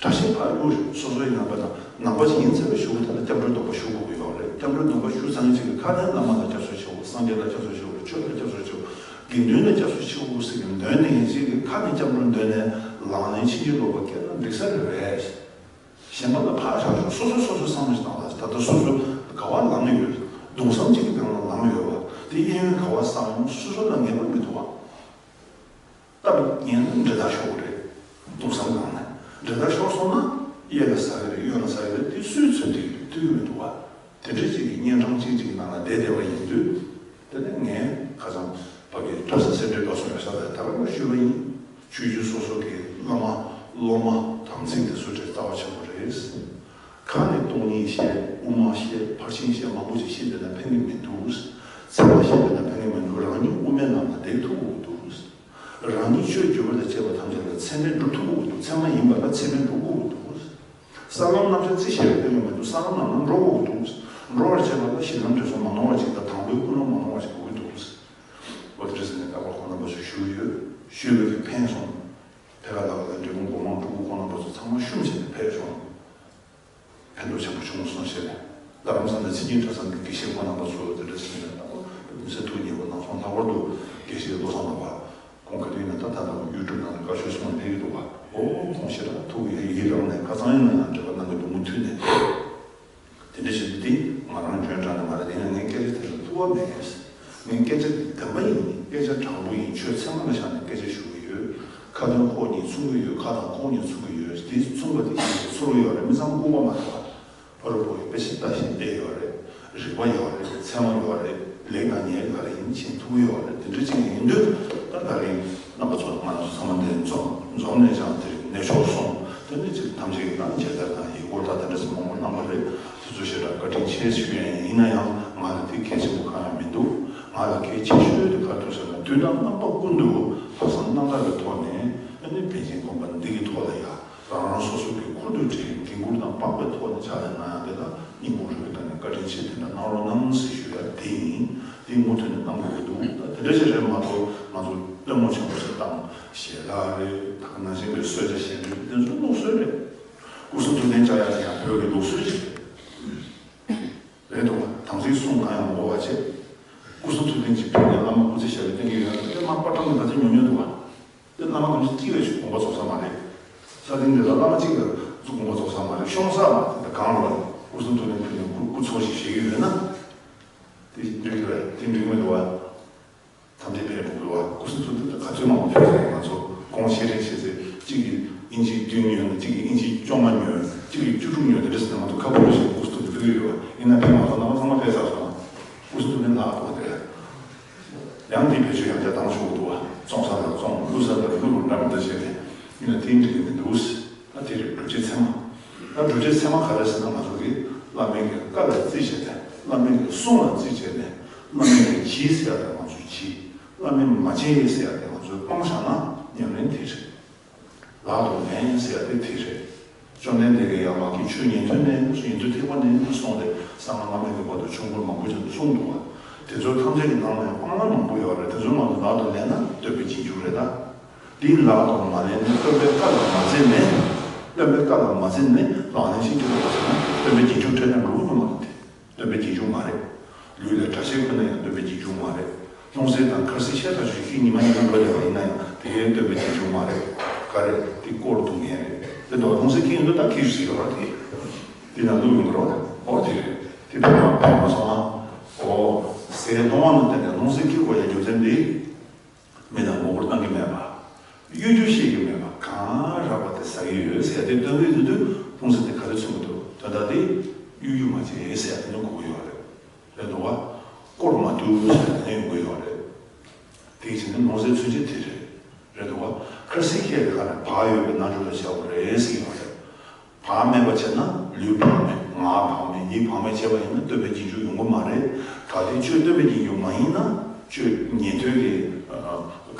གྲྭ་ཆས་ཕར་བླུགས། སོ་སོའི་ནང་པ་དང་ནང་པ་ཞིག་ཡིན་ཚར་བའི་གཞུག་གུ་དེ་ལ་སྐྱབས་འགྲོའི་སྡོམ་པ་ཞུ་དགོས་ཀྱི་ཡོད་རེད། སྐྱབས་འགྲོའི་སྡོམ་པ་ཞུ་ཚར་མཁན་ཅིག་གིས་ཁ་ནས་བླ་མ་ལ་སྐྱབས་སུ་མཆིའོ། སངས་རྒྱས་ལ་སྐྱབས་སུ་མཆིའོ། ཆོས་ལ་སྐྱབས་སུ་མཆིའོ། དགེ་འདུན་ལ་སྐྱབས་སུ་མཆིའོ་ཟེར་གྱི་འདོན་ནས་ཡིན་ཅིག་གིས་ཁ་ནས་སྐྱབས་འགྲོ་འདོན་ནས་ལག་ལེན་ཕྱིན་ཅི་ལོག་པ་སྐྱེས་ན་འགྲིག་ས་རེད་པས། གཞན་པ་ལ་ཕར་བཞག་ཆོག་སོ་སོས་སོ་སོའི་བསམ་བློ་ཞིག་བཏང་ད། ད་ལྟ་སོ་སོ་ག་བ་ལངས་ཡོད། གདུང་བསམ་གཅིག་གི་སྟེང་ལ་ལངས་ཡོད་པ་དེ། གཡས་གཡོན་ག་བ་བསམ་ཡང་སོ་སོ་ལ་ངེས་པ་མི་འདུག་བ། སྟབས་ངན་ན་འདྲེ་ལྟར་ཤོར་བ་རེད། གདུང་བསམ་སྒང་ནས་འདྲེ་ལྟར་ཤོར་སོང་ན། གཡས་ལ་ཟ་གི་རེད། གཡོན་ལ་ཟ་གི་རེད། དེ་སུས་འཚོལ་ཐུབ་ཐུབ་ཀྱི་མི་འདུག་བ། དེ་འདྲ་ཅིག་གི་གཉན་འཕྲང་གཅིག་ཅིག་གི་ནང་ལ་བསྡད་བསྡད་པ་ཡིན་དུས། དེ་ནས་ངས་ཁ་སང་ཕ་གི་གྲྭ་ས་སེ་འབྲས་དགའ་གསུམ་ཡོད་ས་དེར་ད་བར་ཞུས་པ་ཡིན། ཆོས་བརྒྱུད་སོ་སོ་གི་བླ་མ་སློབ་མ་དམ་ཚིག་དེ་ཚོ་དེ་རྩ་བ་ཆེན་པོ་རེད། ཁ་ནས་སྟོང་ཉིད་བཤད། དབུ་མ་བཤད། ཕར་ཕྱིན་བཤད། མང་པོ་ཞིག་བཤད་བསྡད་ན་ཕན་གྱི་མི་འདུག་ཚད་མ་བཤད་བསྡད་ན་ཕན་གྱི་མི་འདུག་རང་ཉིད་དབུ་མའི་ལམ་ལ་བསྡད་ཐུབ་དགོས་ཀྱི་འདུག་རང་ཉིད་ཆོས་བརྒྱུད་པ་དང་བཅས་པ་ཐམས་ཅད་ལ་ཚད་མས་སྒྲུབ་ཐུབ་དགོས་ཀྱི་འདུག་ཚད་མ་ཡིན་པ་ལ་ཚད་མས་སྒྲུབ་དགོས་ཀྱི་འདུག་ས་ལམ་རྣམ་གཞག་རྩིས་བཤད་པའི་སྟེང་ལ་མི་འདུག་ས་ལམ་རྣམས་ལ་འགྲོ་དགོས་ཀྱི་འདུག་འགྲོ་བར་བྱེད་པ་ལ་གཞི་ལམ་འབྲས་གསུམ་མ་ནོར་བ་ཅིག་དང་། དང་པོའི་ཀུན་སློང་མ་ནོར་བ་ཅིག་དགོས་ཀྱི་འདུག་འོ་དེ་འདྲ་ཟེར་ནས་རྟག་པར་ཁོང་རྣམ་པ་ཚོ་ཞུས་ཡོད། ཞུས་པ་གིས་ཕན་སོང་། ཕེ་ཁ་ལག་ལ་འབྲས་སྤུངས་སྒོ་མང་སྤྲུལ་སྐུ་ཁོང་རྣམ་པ་ཚོ་ཚང་མ་བཤུམས་བྱས་ནས་ཕེབས་སོང་། ཕན་ཐོགས་ཆེན་པོ་བྱུང་སོང་ཞེས། རྡ་རམ་ས་ལ་ཚེ་སྐྱིད་གྲྭ་ཚང་གི་དགེ་བཤེས་ཁོང་རྣམ་པ་ཚོ་དེ་འདྲ་ཟེར་ནས་ལྟ་བུ་མི་ཚེ་ཐུགས་མཉེས་པོ་གནང་སོང་། ལྷག་པར་དུ་དགེ་བཤེས་བློ་བཟང་ལགས་པ། ཁོང་ག་དུས་ཡིན་ན་ད་ད་ལྟ་ཡུ་ཊུབ་ནང་ལ་བཀའ་ཆོས་གསུང་ལ་ཕེབས་ཀྱི་འདུག་པ། ཨོ་ཁོང་ཞེ་དྲག་ཐུགས་ཡིད་རངས་ནས་ཁ་སང་ཡིན་ན་ཡང་འབྲེལ་བ་གནང་གི་འདུག་མུ་མཐུད་ནས། དེ་འདྲ་བྱེད་དུས་འདི་ང་རང་འཇོན་དྲགས་ནས་མ་རེད། དེ་ཡང་ངའི་སྐད་ཆ་དེ་ལ་ཐུགས་བབ་མེད། ངའི་སྐད་ཆ་འདི་བདེན་པ་ཡིན། སྐད་ཆ་དྲང་པོ་ཡིན། ཆོས་ཚད་མ་ལ་བཞག་ནས་སྐད་ཆ་ཞུ་གི་ཡོད། ཁ་དོན་ཁོག་གཉིས་མཚུངས་ཀྱི་ཡོད། ཁ་དང་ཁོག་གཉིས་མཚུངས་ཀྱི་ཡོད། དེ་མཚུངས་པ་དེ་ཤེས་ཚོར་གྱི་ཡོད་རེད། མི་ཚང་མ་ལྐུགས་པ་མ་རེད་པ། ཕ་རུ་པོ་ཡིས་དཔེ་ཆ་ལྟ་བཞིན་བལྟས་ཡོད་རེད། རིག་པ་ཡོད་རེད། ཚད་མ་ཡོད་རེད། ལས་ཀ་ངས་ག་རེ་ཡིན་ཕྱིན་ཐུབ་ཡོད་རེད། དེ་འདྲ་ཅིག་ཡིན་དུས་ད་ད་རིང་རྣམ་པ་ཚོ་ང་རང་ཚོ་ཚང་མ་འདིར་འཛོམས་འཛོམས་ནས་ཀྱང་དེར་གནས་མཆོག་སོང་། དེ་ནས་ཅིག་ཐམས་ཅད་ཀྱིས་ད་མཇལ་དར་དང་ཡིག་སྐུར་དང་དེ་འདྲ་ཚོ་མང་པོ་གནང་བ་རེད། དེ་ཚོ་ཞེ་དྲག་བཀའ་དྲིན་ཆེ་ཞུ་ཡ་ཡིན། ཡིན་ན་ཡང་ང་ལ་དེ་གལ་ཆེན་པོ་གང་ཡང་མི་འདུག་ང་ལ་གལ་ཆེ་ཤོས་དེ་ག་རེ་འདུག་ཟེར་ན། དུས་དང་རྣམ་པ་ཀུན་ཏུ་ལྷག་བསམ་རྣམ་དག་གི་ཐོག་ནས་ཨ་ནི་པཎ་ཆེན་དགོན་པ་འདི་གི་ཐོག་ལ་ཡ། རང་རང་སོ་སོ་གི་ཁུར་དུ་འཁྱེར་འགན་ཁུར་དང་བབ་པའི་ཐོག་ནས་ཕྱག་ལས་གནང་ཡག་དེ་ལ་སྙིང་ཁོང་རུས་པའི་གཏིང་ནས་བཀའ་དྲིན་ཆེ། དེ་འདྲ་གནང་རོགས་གནང་ཟེར་ཞུ་ཡ་དེ་ཡིན། དེ་མུ་མཐུད་ནས་གནང་དགོས་ཀྱི་འདུག་ད་དེ་འདྲ་ཞིག་རེད་མ་གཏོགས་ང་ཚོ་སྟོན་མོ་ཆེན་པོ་ཞིག་བཏང་། ཞལ་ལག་རེད། ད་ག་ནང་བཞིན་གྱི་གསོལ་ཇ་བཞེས་འདོད་དེ་ཚོ་ལུགས་སྲོལ་རེད། སྐུ་གསུང་ཐུགས་རྟེན་བཅའ་ཡག་དེ་ཡང་བོད་ཀྱི་ལུགས་སྲོལ་ཞིག་རེད། རེད་འདུག་བ། དམ་ཚིག་སྲུང་གང་ཡང་མ་དགོས་པ་བྱས། སྐུ་གསུང་ཐུགས་རྟེན་གྱི་ཕུལ་ནས་བླ་མ་སྐུ་ཚེ་ཞབས་པད་བརྟན་གྱི་ཡོད་ན་དེ་བླ་མ་པ་ཏྲ་ནི་ག་ཚོད་ཉུང་ཉུང་འདུག་བ། དེ་བླ་མ་གང་ཅི་གཅིག་ལས་ཞིག་དགོངས་པ་རྫོགས་ས་མ་རེད། ས་སྟེང་འདི་ལ་བླ་མ་གཅིག་ལས་དགོངས་པ་རྫོགས་ས་མ་རེད། ཤོང་ས་མ་རེད། གང་ལ་སྐུ་གསུང་ཐུགས་རྟེན་ཕུལ་ནས་སྐུ་སྐུ་ཚོགས་ཤིག་བཞེས་ཀྱི་ཡོད་ན། དེ་འགྲིག་གི་རེད། དེ་འགྲིག་མི་འདུག་བ། ཐམས་ཅད་ཕན་འགྲོ་དགོས་བ། སྐུ་གསུང་ཐུགས་རྟེན་ག་ཚོད་མང་པོ་ཕུལ་ཟེར་ང་ཚོ་གོང་བཤད་རེས་བྱས་ཚེ་གཅིག་གིས་ཨིན་ཅི་བདུན་ཉོས་ནས་གཅིག་གིས་ཨིན་ཅི་བཅོ་ལྔ་ཉོས། གཅིག་གིས་བཅུ་དྲུག་ཉོས། དེ་འདྲ་ཟེར་ནས་ང་ཚོ་ཁ་ཕོར་བཞིན་སྐུ་གསུང་ཐུགས་རྟེན་ཕུལ་གྱི་ཡོད་བ། ཡིན་ན་ཕན་མ་ཐོགས། རྣམ་པ་ཚང་མ་ཕན་ཚར་སོང་ན་སྐུ་གསུང་ཐུགས་རྟེན་ལྷག་ཐོག་དེ། ཡང་འདི་བེད་སྤྱོད་ཡང་བསྐྱར་བཏང་ཆོག་གི་འདུག་བ། བཙོང་ས་ལ་བཙོང་། བླུགས་ས་ལ་བླུགས་རོགས་འདྲ་མི་འདྲ་བྱས་ཏེ་ཡིན་ན་དེ་འགྲིག་གི་མི་འདུག་ད་དེ་རེད་སྒྲུབ་བྱེད་ཚད་མ། ད་སྒྲུབ་བྱེད་ཚད་མ་ག་རེ་ཟེར་ན་ང་ཚོ་གིས་བླ་མའི་གི་བཀའ་ལ་རྩིས་བྱས་ཏེ། བླ་མའི་གི་གསུང་ལ་རྩིས་བྱས་ཏེ། བླ་མའི་གི་གྱིས་ཟེར་ཡ་དེ་ང་ཚོ་གྱིས། བླ་མས་མ་བྱས་ཟེར་ཡ་དེ་ང་ཚོས་སྤང་བཞག་ན་ཉམས་ལེན་དེ་རེད། ལག་ཏུ་ལེན་ཟེར་ཡ་དེ་དེ་རེད། བཅོམ་ལྡན་འདས་ཀྱིས་ཡང་མ་གི་ཆོས་ཉན་ཐོས་ནས་ཡིན་དུས་ཐེག་པ་ནས་ཡིན་དུས་གསུངས་ཏེ་གསང་སྔགས་བླ་མེད་ཀྱི་བར་དུ་ཆོས་འཁོར་མང་པོ་ཅིག་ཏུ་གསུངས་འདུག་བ། དེ་ཚོ་ཐམས་ཅད་ཀྱི་ནང་ནས་སྤང་བླང་མང་པོ་ཡོད་རེད། དེ་ཚོའི་ནང་དུ་ལག་ཏུ་ལེན་ན་སྟོན་པའི་རྗེས་འཇུག་རེད་ད། དེའི་ལག་ཏུ་མ་ལེན་ནས་སྟོན་པའི་བཀའ་ལ་མ་འཛེམ་ནས། སྟོན་པའི་བཀའ་ལ་མ་འཛེམ་ནས་ལག་ལེན་ཞིག་བྱེད་དགོས་པ་ཟེར་ན་སྟོན་པའི་རྗེས་འཇུག་བྲལ་ནས་འགྲོ་གི་མི་མ་རེད་དེ། སྟོན་པའི་རྗེས་འཇུག་མ་རེད། ལུས་ལ་གྲྭ་ཤག་ཁོ་ན་ཡང་སྟོན་པའི་རྗེས་འཇུག་མ་རེད། ལྷུང་བཟེད་དང་འཁར་གསིལ་ཤ་ཐག་ཆོད་ཤིང་ཉི་མ་ཉི་མ་འགྲོ་བསྡད་པ་ཡིན་ན་ཡང་དེ་སྟོན་པའི་རྗེས་འཇུག་མ་རེད། ག་རེ་དེ་དཀོར་བརྡུང་མཁན་རེད། དེ་འདྲ་ལྷུང་བཟེད་འཁྱེར་ཡོང་དུས་ད་འཁྱེར་ཟེར་ཡོད་རེད་དེ། དེ་ན་བླུགས་ཡོང་གི་རེད། ཨོ་དེ་རེད། དེ་ཕན་མ་ཕན་མ་སོང་ང་། ཨོ་ཟས་བཏུང་བ་ནང་བསྟན་ནས་ལྷུང་བཟེད་འཁྱེར་དགོས་ཡ་རྒྱུ་མཚན་དེ། མི་དང་མགོ་སྐོར་བཏང་གི་མེད་པ། གཡོ་སྒྱུ་བཤད་ཀྱི་མེད་པ་གང་རག་པ་དེ་ཟ་གི་ཡོད་ཟེར་ཡ་དེ་སྟོན་གི་ཡོད་དུས་ལྷུང་བཟེད་དེ་ག་རེ་མཚོན་གི་འདུག་དོན་དག་དེ་གཡོ་སྒྱུ་མ་བྱེད་ཟེར་ཡ་དེ་ནི་གོ་གི་ཡོད་རེད། རེད་འདུག་བ། དཀོར་མ་བརྡུང་ཟེར་ཡ་དེ་ནི་ཡོང་གི་ཡོད་རེད། དེའི་ཕྱིར་ནི་ལྷུང་བཟེད་མཚོན་བྱེད་དེ་རེད། རེད་འདུག་བ། འཁར་གསིལ་ཁྱེར་དེ་ག་ནས་བག་ཡོད་པའི་རྣལ་འབྱོར་དང་བྱ་བ་རེད་ཟེར་གི་ཡོད་རེད། བག་མེད་པ་བྱས་ན་ལུས་བག་མེད་ངག་བག་མེད་ཡིད་བག་མེད་བྱས་པ་ཡིན་ན་སྟོན་པའི་རྗེས་འཇུག་ཡོང་གི་མ་རེད། གལ་ཏེ་ཆོས་སྟོན་པའི་རྗེས་འཇུག་མ་ཡིན་ན་ཆོས་ཉན་ཐོས་ཀྱི་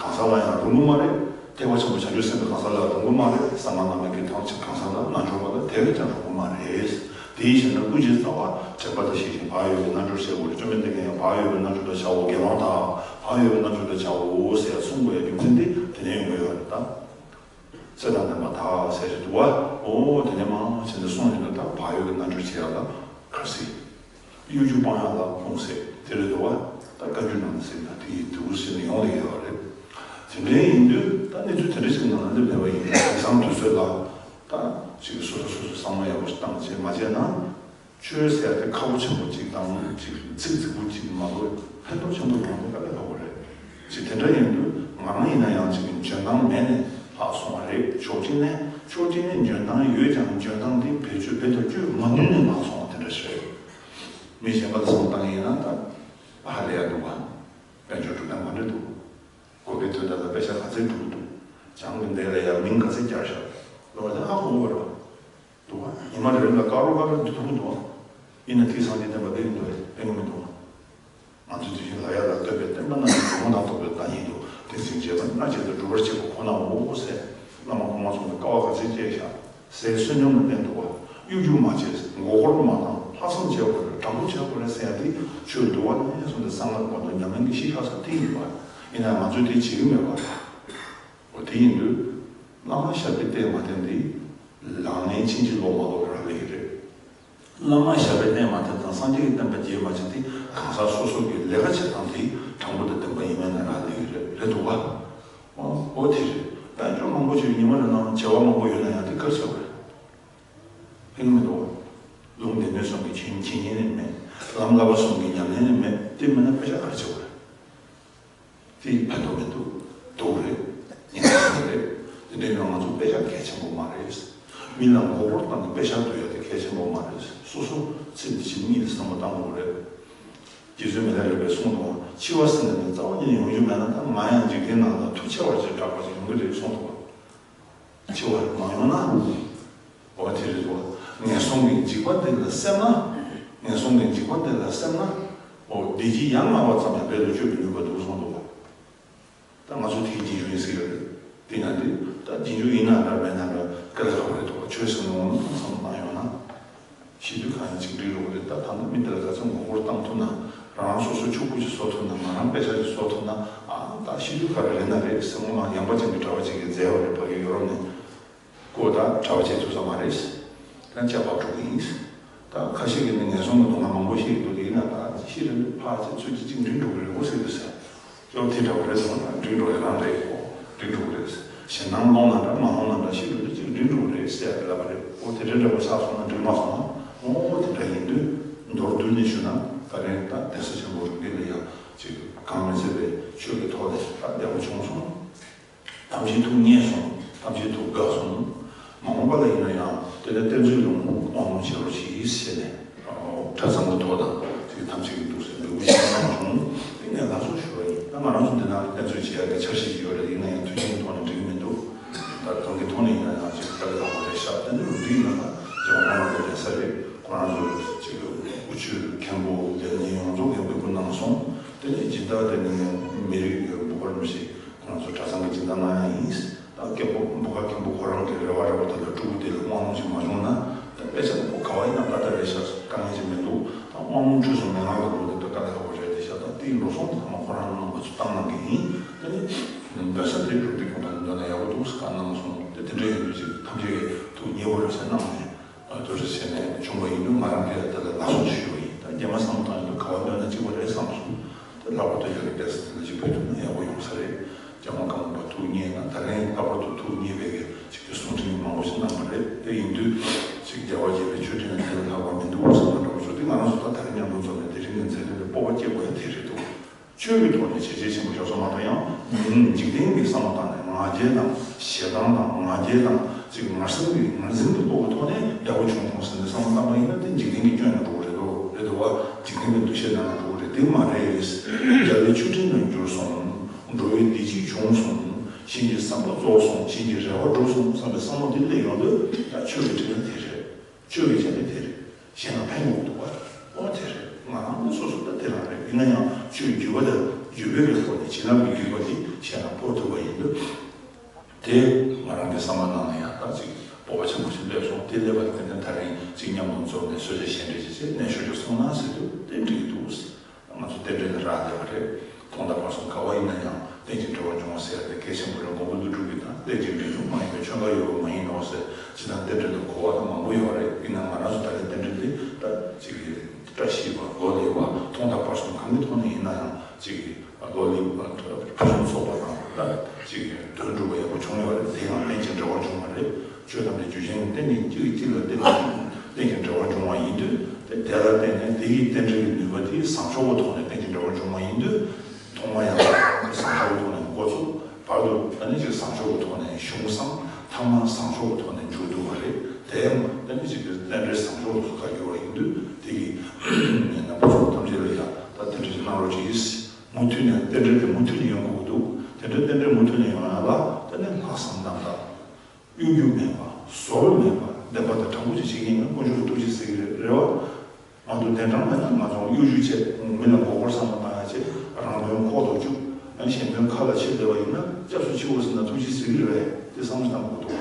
གང་ཟག་ལ་ཡང་རུང་གི་མ་རེད། ཐེག་པ་ཆེན་པོ་བྱང་ཆུབ་སེམས་དཔའི་གང་ཟག་ལ་རུང་གི་མ་རེད། གསང་སྔགས་བླ་མེད་ཀྱི་ཐམས་ཅད་གང་ཟག་ལ་རྣལ་འབྱོར་པ་ལ་དེ་བས་ཀྱང་རུང་གི་མ་རེད། དེའི་ཕྱིར་ན་ཀུན་མཁྱེན་རྩ་བ་དྲན་པ་དང་ཤེས་བཞིན་བག་ཡོད་པའི་རྣལ་འབྱོར་བྱའོ། བཅོམ་ལྡན་འདས་ཀྱིས་ཡང་བག་ཡོད་པའི་རྣལ་འབྱོར་དང་བྱའོ། དགེ་སློང་དག་བག་ཡོད་པའི་རྣལ་འབྱོར་དང་བྱའོ་ཟེར་གསུང་དགོས་ཡ་རྒྱུ་མཚན་དེ་དེ་ནས་ཡོང་གི་ཡོད་རེད་ད། ཚེ་དང་ལྡན་པ་དག་ཟེར་གྱི་འདུག་བ། འོ་དེ་ནས་མང་ཆེ་འདི་གསུངས་ཡོད་ན་ད་བག་ཡོད་ཀྱི་རྣལ་འབྱོར་བྱེད་ཡག་ལ་འཁར་གསིལ། གཡོ་སྒྱུ་སྤང་ཡག་ལ་ལྷུང་བཟེད་དེ་རེད་འདུག་བ། ད་བཀའ་འགྱུར་ནང་ནས་ཟེར་ན་དེ་ཡི་དུས་ཟེར་ནས་ཡོང་ལེ་ཡོད་རེད། དེ་འདྲའི་ཡིན་དུས་ད་གནས་ཚུལ་དེ་འདྲ་ཞིག་ནང་ལ་སླེབས་བསྡད་པ་ཡིན་ན་དེང་སང་དུས་ཚོད་ལ་ད་ཅིག་སོ་སོ་སོ་སོ་བསམ་བློ་ཡག་པོ་ཞིག་བཏང་བྱས་མ་བྱས་ན། ཆོས་ཟེར་ཡ་དེ་ཁག་པོ་ཆེན་པོ་གཅིག་དང་གཅིག་ཚིག་རྫིག་པོ་གཅིག་མ་གཏོགས་ཕན་ཐོགས་ཆེན་པོ་ཡོང་དེ་དཀའ་ལས་ཁག་པོ་རེད། ཅིག་དེ་འདྲ་ཡིན་དུས་ང་རང་ཡིན་ན་ཡང་ཅིག་འཇོན་ཐང་མེད་ནས་ལྷག་སོང་བ་རེད། ཕྱོགས་གཅིག་ནས་ཕྱོགས་གཅིག་ནས་འཇོན་ཐང་ཡོད་ཀྱང་འཇོན་ཐང་དེ་བེད་སྤྱོད་བེད་དུ་སྤྱོད་མ་ནུས་ནས་ལྷག་སོང་བ་དེ་འདྲ་ཞིག་རེད། མི་གཞན་པ་ལ་བསམ་བཏང་ཡིན་ན་ད་ཧ་ལས་ཡ་འདུག་བ། དཔལ་འབྱོར་གྲུབ་སྟངས་ག་འདྲ་འདུག་དགོས་པའི་དོན་དག་ལ་དཔེ་ཆ་ག་ཚད་འགྲུབ་འདུག་བྱང་གི་འདས་ལ་ཡང་མིང་ག་ཚད་བསྐྱར་བཞག་ལོ་ལ་ཧ་གོ་བ་རེད། འདུག་བ། ཉི་མ་རེ་རེ་ལ་དཀའ་རོགས་དཀའ་རོགས་འདི་ཐུབ་ཀྱི་འདུག་བ། ཡིན་ན་དེང་སང་འདི་བསྟན་པ་འདི་ཡིན་འདུག་བས་བསྟན་གྱི་མི་འདུག་བ། ང་ཚོ་དེ་བཞིན་ལ་ཡ་ལ་བསྟོད་པའི་བསྟན་པ་རྣམས་ཀྱི་སྒོ་མོ་དང་རྟོགས་པའི་བདག་ཉིད་དུ་དེ་ཚིག་བྱས་པ་སྔ་རྗེས་སུ་སྒྲུབ་པར་བྱེད་པ་ཁོ་ནའོ་ཟེར། བླ་མ་གོང་མ་གསུམ་གྱིས་དཀའ་བ་ག་ཚོད་སྤྱད་བཞག་ཟས་བསོད་སྙོམས་ལ་བརྟེན་འདུག་བ། གཡོ་སྒྱུ་མ་བྱེད། མགོ་སྐོར་མ་བཏང་། ལྷག་བསམ་བྱེད་དགོས་རེད། དྲང་པོ་བྱེད་དགོས་རེད་ཟེར་ཡ་དེ་ཆོས་འདུལ་བ་ནས་བཟུང་སྟེ་གསང་སྔགས་བར་དུ་ཉམས་ལེན་གྱི་གཞི་ཆགས་ས་དེ་ཡིན་པ། ཡིན་ན་ང་ཚོས་དེ་བྱེད་ཀྱི་མེད་པ་རེད། འོ་དེ་ཡིན་དུས། བླ་མ་ཞབས་པད་བརྟན་མ་བརྟན་དེ། ལག་ལེན་ཕྱིན་ཅི་ལོག་མ་ལོག་རག་ལས་ཀྱི་རེད། བླ་མ་ཞབས་པད་བརྟན་མ་བརྟན་དང་སངས་རྒྱས་ཀྱི་བསྟན་པ་རྒྱས་མ་བྱས་དེ་གང་ཟག་སོ་སོ་གི་ལས་ཀ་བྱེད་སྟངས་དེ་དྲང་པོ་དང་བདེན་པ་ཡིན་མིན་ལ་རག་ལས་ཀྱི་རེད། རེད་འདུག་བ། འོ་འོ་དེ་རེད། དཔལ་འབྱོར་མང་པོ་ཞིག་ཉི་མ་རེ་ནང་བྱ་བ་མང་པོ་ཡོད་ན་ཡང་དེ་ག་རེ་བྱེད་དགོས་རེད། ཕན་གྱི་མི་འདུག་བ། ལུང་སྡེ་སྣོད་གསུམ་གྱི་མཁྱེན་མཁྱེན་ཉན་ནས་མེད། ལམ་བསླབ་པ་གསུམ་གྱི་ཉམས་ལེན་ནས་མེད། དེ་མིན་ན་དཔེ་ཆ་ག་རེ་བྱེད་དགོས་རེད། དེ་ཕན་ཐོགས་མི་འདུག་སྡུག་རེད། ཉེན་ཁ་རེད། དེ་འདྲའི་ཡང་ང་ཚོ་དཔེ་ཆ་གལ་ཆེན་པོ་མ་རེད། མི་ལ་མགོ་སྐོར་བཏང་ནས་དཔེ་ཆ་འདོན་ཡ་དེ་གལ་ཆེན་པོ་མ་རེད། སོ་སོ་ཚེ་འདི་ཕྱི་གཉིས་ལ་བསམ་བློ་བཏང་དགོས་རེད། རྗེ་བཙུན་མི་ལ་རས་པས་གསུངས་འདུག་འཆི་བ་ཟེར་ནས་རྩ་བ་ཉིད་ནས་ཡོང་རྒྱུ་མེད་ན་ད་ང་ཡང་འཇིག་རྟེན་ནང་ལ་མཐུ་ཆེ་བ་ཞིག་གྲགས་པ་ཞིག་ཡོང་གི་རེད་གསུངས་འདུག་འཆི་བ་མ་ཡོང་ན། འོ་དེ་རེད་འདུག་ངན་སོང་གི་འཇིགས་པ་འདི་ལ་སེམས་ན། ངན་སོང་གི་འཇིགས་པ་འདི་ལ་སེམས་ན། འོ་བདེ་སྐྱིད་ཡ་ང་བ་ཙམ་ཡང་རྦད་དུ་སྤྱོད་མི་ནུས་པ་འདུག་གསུངས་འདུག་ད་ང་ཚོ་དེའི་རྗེས་འཇུག་ཡིན་ཟེར་གྱི་རེད། དེ་ན་དེ་ད་རྗེས་འཇུག་ཡིན་ན་འདྲ་མེད་ན་འདྲ་དཀའ་ལས་ཁག་པོ་རེད་འདུག་ཆོས་ཟེར་ནས་འོང་ན་བསམ་བློ་བཏང་ཡོང་ན། ཤི་དུས་གང་ཡིན་ཅིག་འགྲིག་འགྲོ་གི་རེད། ད་ད་ལྟ་མི་དེ་ལ་ག་ཚོད་མགོ་སྐོར་བཏང་ཐུབ་ན། རང་རང་སོ་སོའི་ཕྱུག་པོ་ཅིག་བཟོ་ཐུབ་ན། ང་རང་དཔེ་ཆ་ཅིག་བཟོ་ཐུབ་ན། ཨ་ད་ཤི་དུས་ག་རེ་རེད་ན་རེད་སེམས་ངོ་མ་ཡངས་པ་ཅན་གྱི་གྲྭ་པ་ཅིག་གིས་མཛད་པ་རེད། ཕ་གི་ཡོ་རོབ་ནས། ཁོ་ད་གྲྭ་པ་བྱེད་ཐུབ་ས་མ་རེད། ད་ལྕགས་ཕག་འགྲོ་གི་ཡིན། ད་ཁ་ཤས་ཀྱིས་ནི་ངན་སོང་གི་སྡུག་བསྔལ་མང་པོ་ཤེས་ཀྱི་འདུག་དེ་ཡིན་ན་ད་ཤི་རན་དུས་ཕར་ཚེ་ཚོད་ཀྱི་ཅིག་འགྲིག་འགྲོ་གི་རེད་འོ་ཟེར་གི་ཟེར། ཅོག་དེ་འདྲ་བ་རེད་སོང་ན་འགྲིག་འགྲོ་ཡི་རང་རེད་ཨོ། འགྲིག་འགྲོ་གི་རེད། ཞེད་སྣང་སློང་ན་འདྲ་མ་སློང་ན་འདྲ་ཤི་རན་དུས་ཅིག་འགྲིག་འགྲོ་གི་རེད་ཟེར་ཡ་དེ་ལབ་པ་རེད་ཨོ། དེ་འདྲ་འདྲ་བ་ཆགས་སོང་ན་འགྲིག་མ་སོང་ན་ཨོ་དེ་འདྲ་ཡིན་དུས་མདོར་བསྡུས་ནས་ཞུ་ན་ད་རེས་ད་གདན་ས་ཆེན་པོ་རིམ་པས་ལ་ཡང་ཅིག་གང་མི་ཚད་པའི་ཆོས་ཀྱི་ཐོག་ལ་ད་བདེ་པོ་བྱུང་སོང་། ཐམས་ཅད་ཐུགས་མཉེས་སོང་། ཐམས་ཅད་ཐུགས་དགའ་སོང་། མ་འོངས་པ་ལ་ཡིན་ན་ཡང་དེ་ལས་བསྟན་འཛིན་ལུང་དབང་ལུང་བྱེད་རོགས་གྱིས་ཞེས་ནས་གྲྭ་ཚང་གི་ཐོག་དང་དེ་ཐམས་ཅད་ཀྱི་འདུག་ཟེར་འབོད་སྐུལ་ཞུ་གནང་བྱུང་། དེ་ནས་ལགས་སོ་ཞུ་བ་ཡིན། ད་ང་རང་ཚོ་འདི་ན་བསྟན་འཛིན་བྱེད་ཡག་གི་འཆར་གཞི་ཡོད་རེད། ཡིན་ན་ཡང་དུས་ཆེན་ཐོག་ནས་འགྲིག་གི་མི་འདུག་ད་གང་གི་ཐོག་ནས་ཡིན་ན་ཡང་ཅིག་དཀའ་ལས་ཁག་པོ་རེད་ཤག་དེ་ནས་འདི་ཡིན་ན་ད་རྒྱལ་བ་ཀོང་ལོ་རའི་གདན་ས་རེད། ཁོ་རང་ཚོ་ཅིག་དབུ་ཆོས་མཁན་པོ་དེ་ནས་ཡོངས་རྫོགས་ཀྱིས་འབོད་སྐུལ་གནང་སོང་། དེ་ནས་སྦྱིན་བདག་དེ་ནས་མི་རིགས་འབུམ་དཀར་རིན་པོ་ཆེ་ཁོ་རང་ཚོ་གྲྭ་ཚང་གི་སྦྱིན་བདག་གནང་ཡ་ཡིན། ད་སྐྱབས་འབོ་འབོ་ཁ་མཁན་པོ་ཁོ་རང་གི་རེ་བ་རེ་བ་དེ་ལ་སྤྲུལ་སྐུ་དེ་ལ་དབང་ལུང་ཞིག་མ་བྱུང་ན་ད་དཔེ་ཆ་ཁོ་ག་བ་ཡིན་ན་ད་ལྟ་རེད་ཤག་དཀའ་ངལ་ཅིག་མི་འདུག་ད་དབང་ལུང་ཁྲོད་སུ་མན་ངག་གི་ལུང་དེ་ད་དཀའ་ལས་ཁག་པོ་རེད་དེ་ཤག་ད་དེའི་འགྲོ་སོང་དེ་ཚང་མ་ཁོ་རང་ནང་ང་ཚོ་བཏང་གནང་གི་ཡིན། དེ་ནི་གདན་ས་དེ་རུ་འདི་གོང་ཐང་འདོན་ན་ཡག་པོ་འདུག་ཟེར་བཀའ་གནང་སོང་། དེ་དེ་འདྲ་ཡིན་དུས་ཅིག་ཐམས་ཅད་ཀྱིས་ཐུགས་མཉེས་པོ་རེད་ཟེར་གནང་ནས་དེ་འདྲ་བྱས་ནས་བྱུང་བ་ཡིན་དུས་ང་རང་གིས་དེ་ལ་ལགས་སོ་ཞུ་བ་ཡིན། ད་རྗེས་མ་ ལྷག་པར་དུ་ཡ་གི་བསྡད་ས་དེ་ལ་ཅིག་ཕེབས་ཐུབ་ན་ཡག་པོ་ཡོང་ས་རེད། རྒྱལ་དབང་ཀརྨ་པ་ཐུགས་མཉེས་ན་ད་རིང་ལྷག་པར་དུ་ཐུགས་མཉེས་པའི་གི་ཅིག་གི་གསུང་འཕྲིན་མང་པོ་ཞིག་གནང་བ་རེད། དེ་ཡིན་དུས་ཅིག་རྒྱལ་བ་དགྱེས་པའི་མཆོད་སྤྲིན་ལས་དེ་ལས་ལྷག་པ་མི་འདུག་བསམ་པ་འདྲ་པོ་བཟོ་དེ་ང་རང་ཚོ་ད་ད་རིང་མཉམ་དུ་འཛོམས་ནས་དེ་རིང་གི་མཛད་རིམ་ལ་སྤོབས་པ་སྐྱེ་དགོས་ཡ་དེ་རེད་འདུག་ཆོས་ཀྱི་ཐོག་ནས་བྱས་རྗེས་ཆེན་པོ་བཞག་སོང་མ་གཏོགས་ཡང་མིང་འཇིག་རྟེན་གྱི་བསམ་བློ་བཏང་ནས་ང་རྒྱལ་དང་ཞེ་སྡང་དང་ང་རྒྱལ་དང་ཅིག་ངར་སེམས་ཀྱི་ངར་འཛིན་གྱི་སྤོབས་པའི་ཐོག་ནས་ཡག་པོ་བྱུང་བྱུང་ཟེར་ནས་བསམ་བློ་བཏང་པ་ཡིན་ན་དེ་འཇིག་རྟེན་གྱི་སྐྱོན་ནང་འགྲོ་གི་རེད་དོ། རེད་དོ་བ། འཇིག་རྟེན་གྱི་འདུ་ཤེས་ནང་ལ་འགྲོ་གི་རེད། དེ་མ་རེད། རྒྱལ་བའི་མཆོད་སྤྲིན་དུ་གྱུར་སོང་། འགྲོ་བའི་བདེ་སྐྱིད་བྱུང་སོང་། གཞན་གྱི་བསམ་པ་རྫོགས་སོང་། གཞན་གྱི་རེ་བ་འགྲུབ་སོང་བསམ་པའི་བསམ་བློ་དེ་སླེབས་ཡོང་དུས་ད་ཆོས་ཀྱི་འཕྲིན་ལས་དེ་རེད། ཆོས་ཀྱི་འཕྲིན་ལས་དེ་རེད། གཞན་ལ་ཕན་ཡོང་གི་འདུག་བ། ཨོ་དེ་རེད། ང་རང་ནི་སོ་སོ་ད་དེ་རང་རེད། ཡིན་ན་ཡང་ཆོས་བརྒྱུད་པ་དང་བརྒྱུད་པའི་གི་ཐོག་ནས་བྱིན་རླབས་ཀྱི་བརྒྱུད་པ་དེ་གཞན་ལ་ཕོག་ཐུབ་པ་ཡིན་དུས། དེ་ང་རང་གི་བསམ་པ་ནང་ལ་ཡང་ད་ཅིག་སྤོབས་པ་ཆེན་པོ་ཞིག་སླེབས་སོང་། དེ་སླེབས་པ་དེ་ནས་ད་རིང་ཅིག་མཉམ་དུ་འཛོམས་ནས་གསོལ་ཇ་བཞེས་འདྲ་ཅིག་བྱས་ནས་ཤོ་ཇོ་གསུང་གནང་ཟེར་དུས་དེ་འགྲིག་གི་འདུག་ང་ཚོ་རྟེན་འབྲེལ་ལ་རག་བསྡད་པ་རེད། ཐོག་མཐའ་བར་གསུམ་ག་བ་ཡིན་ན་ཡང་རྟེན་ཅིང་འབྲེལ་བར་འབྱུང་བ་ཟེར་ཡ་དེ་གལ་ཆེན་པོ་རེད། མགོན་པོ་ཀླུ་སྒྲུབ་ཀྱིས་དང་རྟེན་ཅིང་འབྲེལ་འབྱུང་མ་ཡིན་པའི་ཆོས་འགའ་ཡོད་པ་མ་ཡིན་ནོ་ཟེར། ཇི་ལྟར་རྟེན་འབྲེལ་དུ་གོ་བ་དང་མང་པོ་ཡོད་རེད། ཡིན་ན་ང་རང་ཚོ་ད་རེས་རྟེན་འབྲེལ་དེ་ད་ཅིག་བཀྲ་ཤིས་པ་ལོ་ལེགས་པ་ཐོག་མཐའ་བར་གསུམ་གང་གི་ཐོག་ནས་ཡིན་ན་ཡང་ཅིག་ལོ་ལེགས་པ་ཕུན་སུམ་ཚོགས་པ་དང་ད་ཅིག་དོན་འགྲུབ་པ་ཡག་པོ་བྱུང་ཡོད་རེད། དེ་ཡང་རྟེན་ཅིང་འབྲེལ་བར་འབྱུང་བ་རེད། ཆོས་ཐམས་ཅད་རྒྱུ་རྐྱེན་གྱི་རྟེན་ཅིང་གཅིག་གིས་གཅིག་ལ་བརྟེན་ནས་རྟེན་ཅིང་འབྲེལ་བར་འབྱུང་བ་ཡིན་དུས་དེ་དེ་ལ་བརྟེན་ནས་དེ་ཡི་རྟེན་འབྲེལ་གྱི་ནུས་པ་དེ་བཟང་ཕྱོགས་ཀྱི་ཐོག་ནས་རྟེན་ཅིང་འབྲེལ་བར་འབྱུང་བ་ཡིན་དུས། ཐོག་མ་ཡང་བཟང་ཕྱོགས་ཀྱི་ཐོག་ནས་འགོ་ཚུགས། བར་དུ་ཨ་ནི་ཅིག་བཟང་ཕྱོགས་ཀྱི་ཐོག་ནས་གཞུང་བསྲང་། ཐ་མ་བཟང་ཕྱོགས་ཀྱི་ཐོག་ནས་མཇུག་བསྡུ་བ་རེད། དེ་ཡང་ཨ་ནི་ཅིག་གི་རྟེན་འབྲེལ་བཟང་ཕྱོགས་སུ་བཀའ་བསྒྱུར་བ་ཡིན་དུས་དེ་གིས་ངས་རྣམ་པ་ཚོ་ཐམས་ཅད་ལ་ཡང་ད་དེ་འདྲ་ཞིག་གནང་རོགས་གྱིས། མུ་མཐུད་ནས་རྟེན་འབྲེལ་དེ་མུ་མཐུད་ནས་ཡོང་དགོས་ཀྱི་འདུག་དེ་འདྲ་རྟེན་འབྲེལ་མུ་མཐུད་ནས་ཡོང་ཡ་ལ་ད་ནི་ལྷག་བསམ་རྣམ་དག་གཡོ་སྒྱུ་མེད་པ། ཟོལ་མེད་པ། བདེན་པ་དང་དྲང་པོ་ཅིག་བྱེད་ཀྱི་ཡིན་ན་དཀོན་མཆོག་གིས་ཐུགས་རྗེ་གཟིགས་ཀྱི་རེད། རེད་བ། ང་ཚོ་གདན་དྲངས་མེད་ན་ང་ཚོ་གཡོ་སྒྱུ་བྱས། མི་ལ་མགོ་སྐོར་བསམ་བློ་བཏང་ཡ་བྱས། རང་དོན་ཁོག་ཏུ་བཅུག་གཞན་དོན་ཁ་ལ་ཕྱེ་བསྡད་པ་ཡིན་ན་སྐྱབས་སུ་མཆིའོ་ཟེར་ན་ཐུགས་རྗེ་གཟིགས་ཀྱི་རེད་པས། དེ་བསམ་བློ་བཏང་དགོས་འདུག་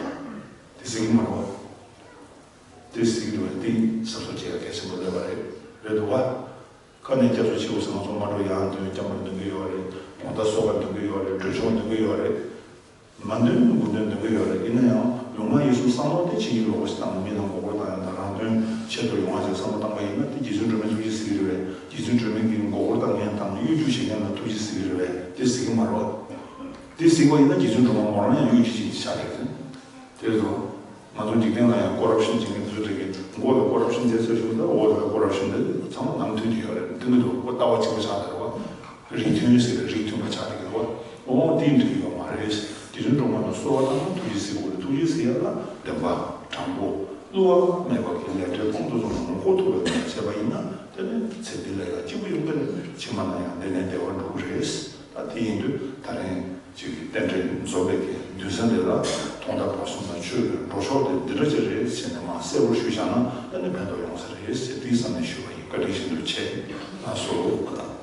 དེ་གཟིགས་ཀྱི་མ་རེད་བ། དེ་གཟིགས་ཀྱི་འདུག་པས། དེ་གཟབ་གཟབ་བྱེད་ཡ་གལ་ཆེན་པོ་སླེབས་པ་རེད། རེད་འདུག་བ། ཁ་ནས་སྐྱབས་སུ་མཆིའོ་ཟེར། ང་ཚོ་མ་འགྲོ་ཡང་འདོན་སྐྱབས་མ་འདོན་གྱི་ཡོད་རེད། དགོང་དག་གསོལ་བ་འདོན་གྱི་ཡོད་རེད། གྲོས་ཆོད་འདོན་གྱི་ཡོད་རེད། མ་འདོན་དགུ་འདོན་འདོན་གྱི་ཡོད་རེད། ཡིན་ན་ཡང་ལུང་མ་ཡིན་གསུང་བསམ་བློ་དེ་ཕྱིན་ཅི་ལོག་པ་ཞིག་བཏང་ནས་མི་ལ་མགོ་སྐོར་བཏང་ཡ་དང་རང་དོན་ཆེད་དུ་ཡོང་བ་ཞིག་བསམ་བློ་བཏང་པ་ཡིན་ན་དེ་རྗེ་བཙུན་སྒྲོལ་མས་ཐུགས་རྗེ་གཟིགས་ཀྱི་རེད་པས། རྗེ་བཙུན་སྒྲོལ་མས་ཀྱི་མགོ་སྐོར་བཏང་མཁན་དང་གཡོ་སྒྱུ་བྱེད་མཁན་ལ་ཐུགས་རྗེ་གཟིགས་ཀྱི་རེད་པས། དེ་གཟིགས་ཀྱི་མ་རེད་བ། དེ་གཟིགས་པ་ཡིན་ན་རྗེ་བཙུན་སྒྲོལ་མ་མོ་རང་ཡང་གཡོ་སྒྱུ་ཅན་ཞིག་ཆགས་ཀྱི་རེད། དེ་རེད་དོ། ང་ཚོ་འཇིག་རྟེན་ལ་ཡང་ཀོ་རབ་ཤན་བྱེད་མཁན་དེ་ཚོ་འདྲ་གི་མགོ་ལ་ཀོ་རབ་ཤན་བྱས་ཚར་བྱུང་ད་འོག་ལ་ཀོ་རབ་ཤན་དེ་ཚང་མ་ནང་མཐུན་གྱི་ཡོད་རེད། མཐུན་གྱི་འདུག་ཁོ་ལྟ་བ་གཅིག་པ་ཆགས་ཀྱི་རེད་བ། རིགས་མཐུན་ཟེར་རིགས་མཐུན་པ་ཆགས་ཀྱི་རེད་བ། འོ་དེ་འགྲིག་གི་ཡོད་མ་རེད། དེ་ཚོའི་འགྲོ་མ་ལ་གསོལ་བ་བཏང་ན་ཐུགས་རྗེ་གཟིགས་དགོས་རེད། ཐུགས་རྗེ་གཟིགས་ཡ་ལ་བདེན་པ་དྲང་པོ་བསླུ་བ་མེད་པ་གི་ལས་འབྲས་གོང་དུ་སོང་ནས་ངོ་ལྐོག་ཐུབ་པའི་ངང་བྱས་པ་ཡིན་ན་དེ་ནི་ཚེ་འདི་ལ་ཡང་སྐྱིད་པོ་ཡོང་གི་རེད། ཕྱི་མ་ལ་ཡང་དེ་ནས་བདེ་བར་འགྲོ་གི་རེད། ད་དེ་ཡིན་དུས་ད་རིང་ཅིག་གི་རྟེན་འབྲེལ་རྫོགས་པའི་གི་མདུན་སར་འདི་ལ་ཐོག་མཐའ་བར་གསུམ་དང་ཆོས་ཀྱི་འགྲོ་ཕྱོགས་དེ་འདི་འདྲ་ཅིག་རེད་ཟེར་ནས་མར་གསལ་པོར་ཞུས་བཞག་ན་ཨ་ནི་ཕན་ཐོགས་ཡོང་ས་རེད་ཟེར་དེའི་བསམ་ནས་ཞུས་པ་ཡིན། བཀའ་དྲིན་ཤིན་ཏུ་ཆེ། ལགས་སོ།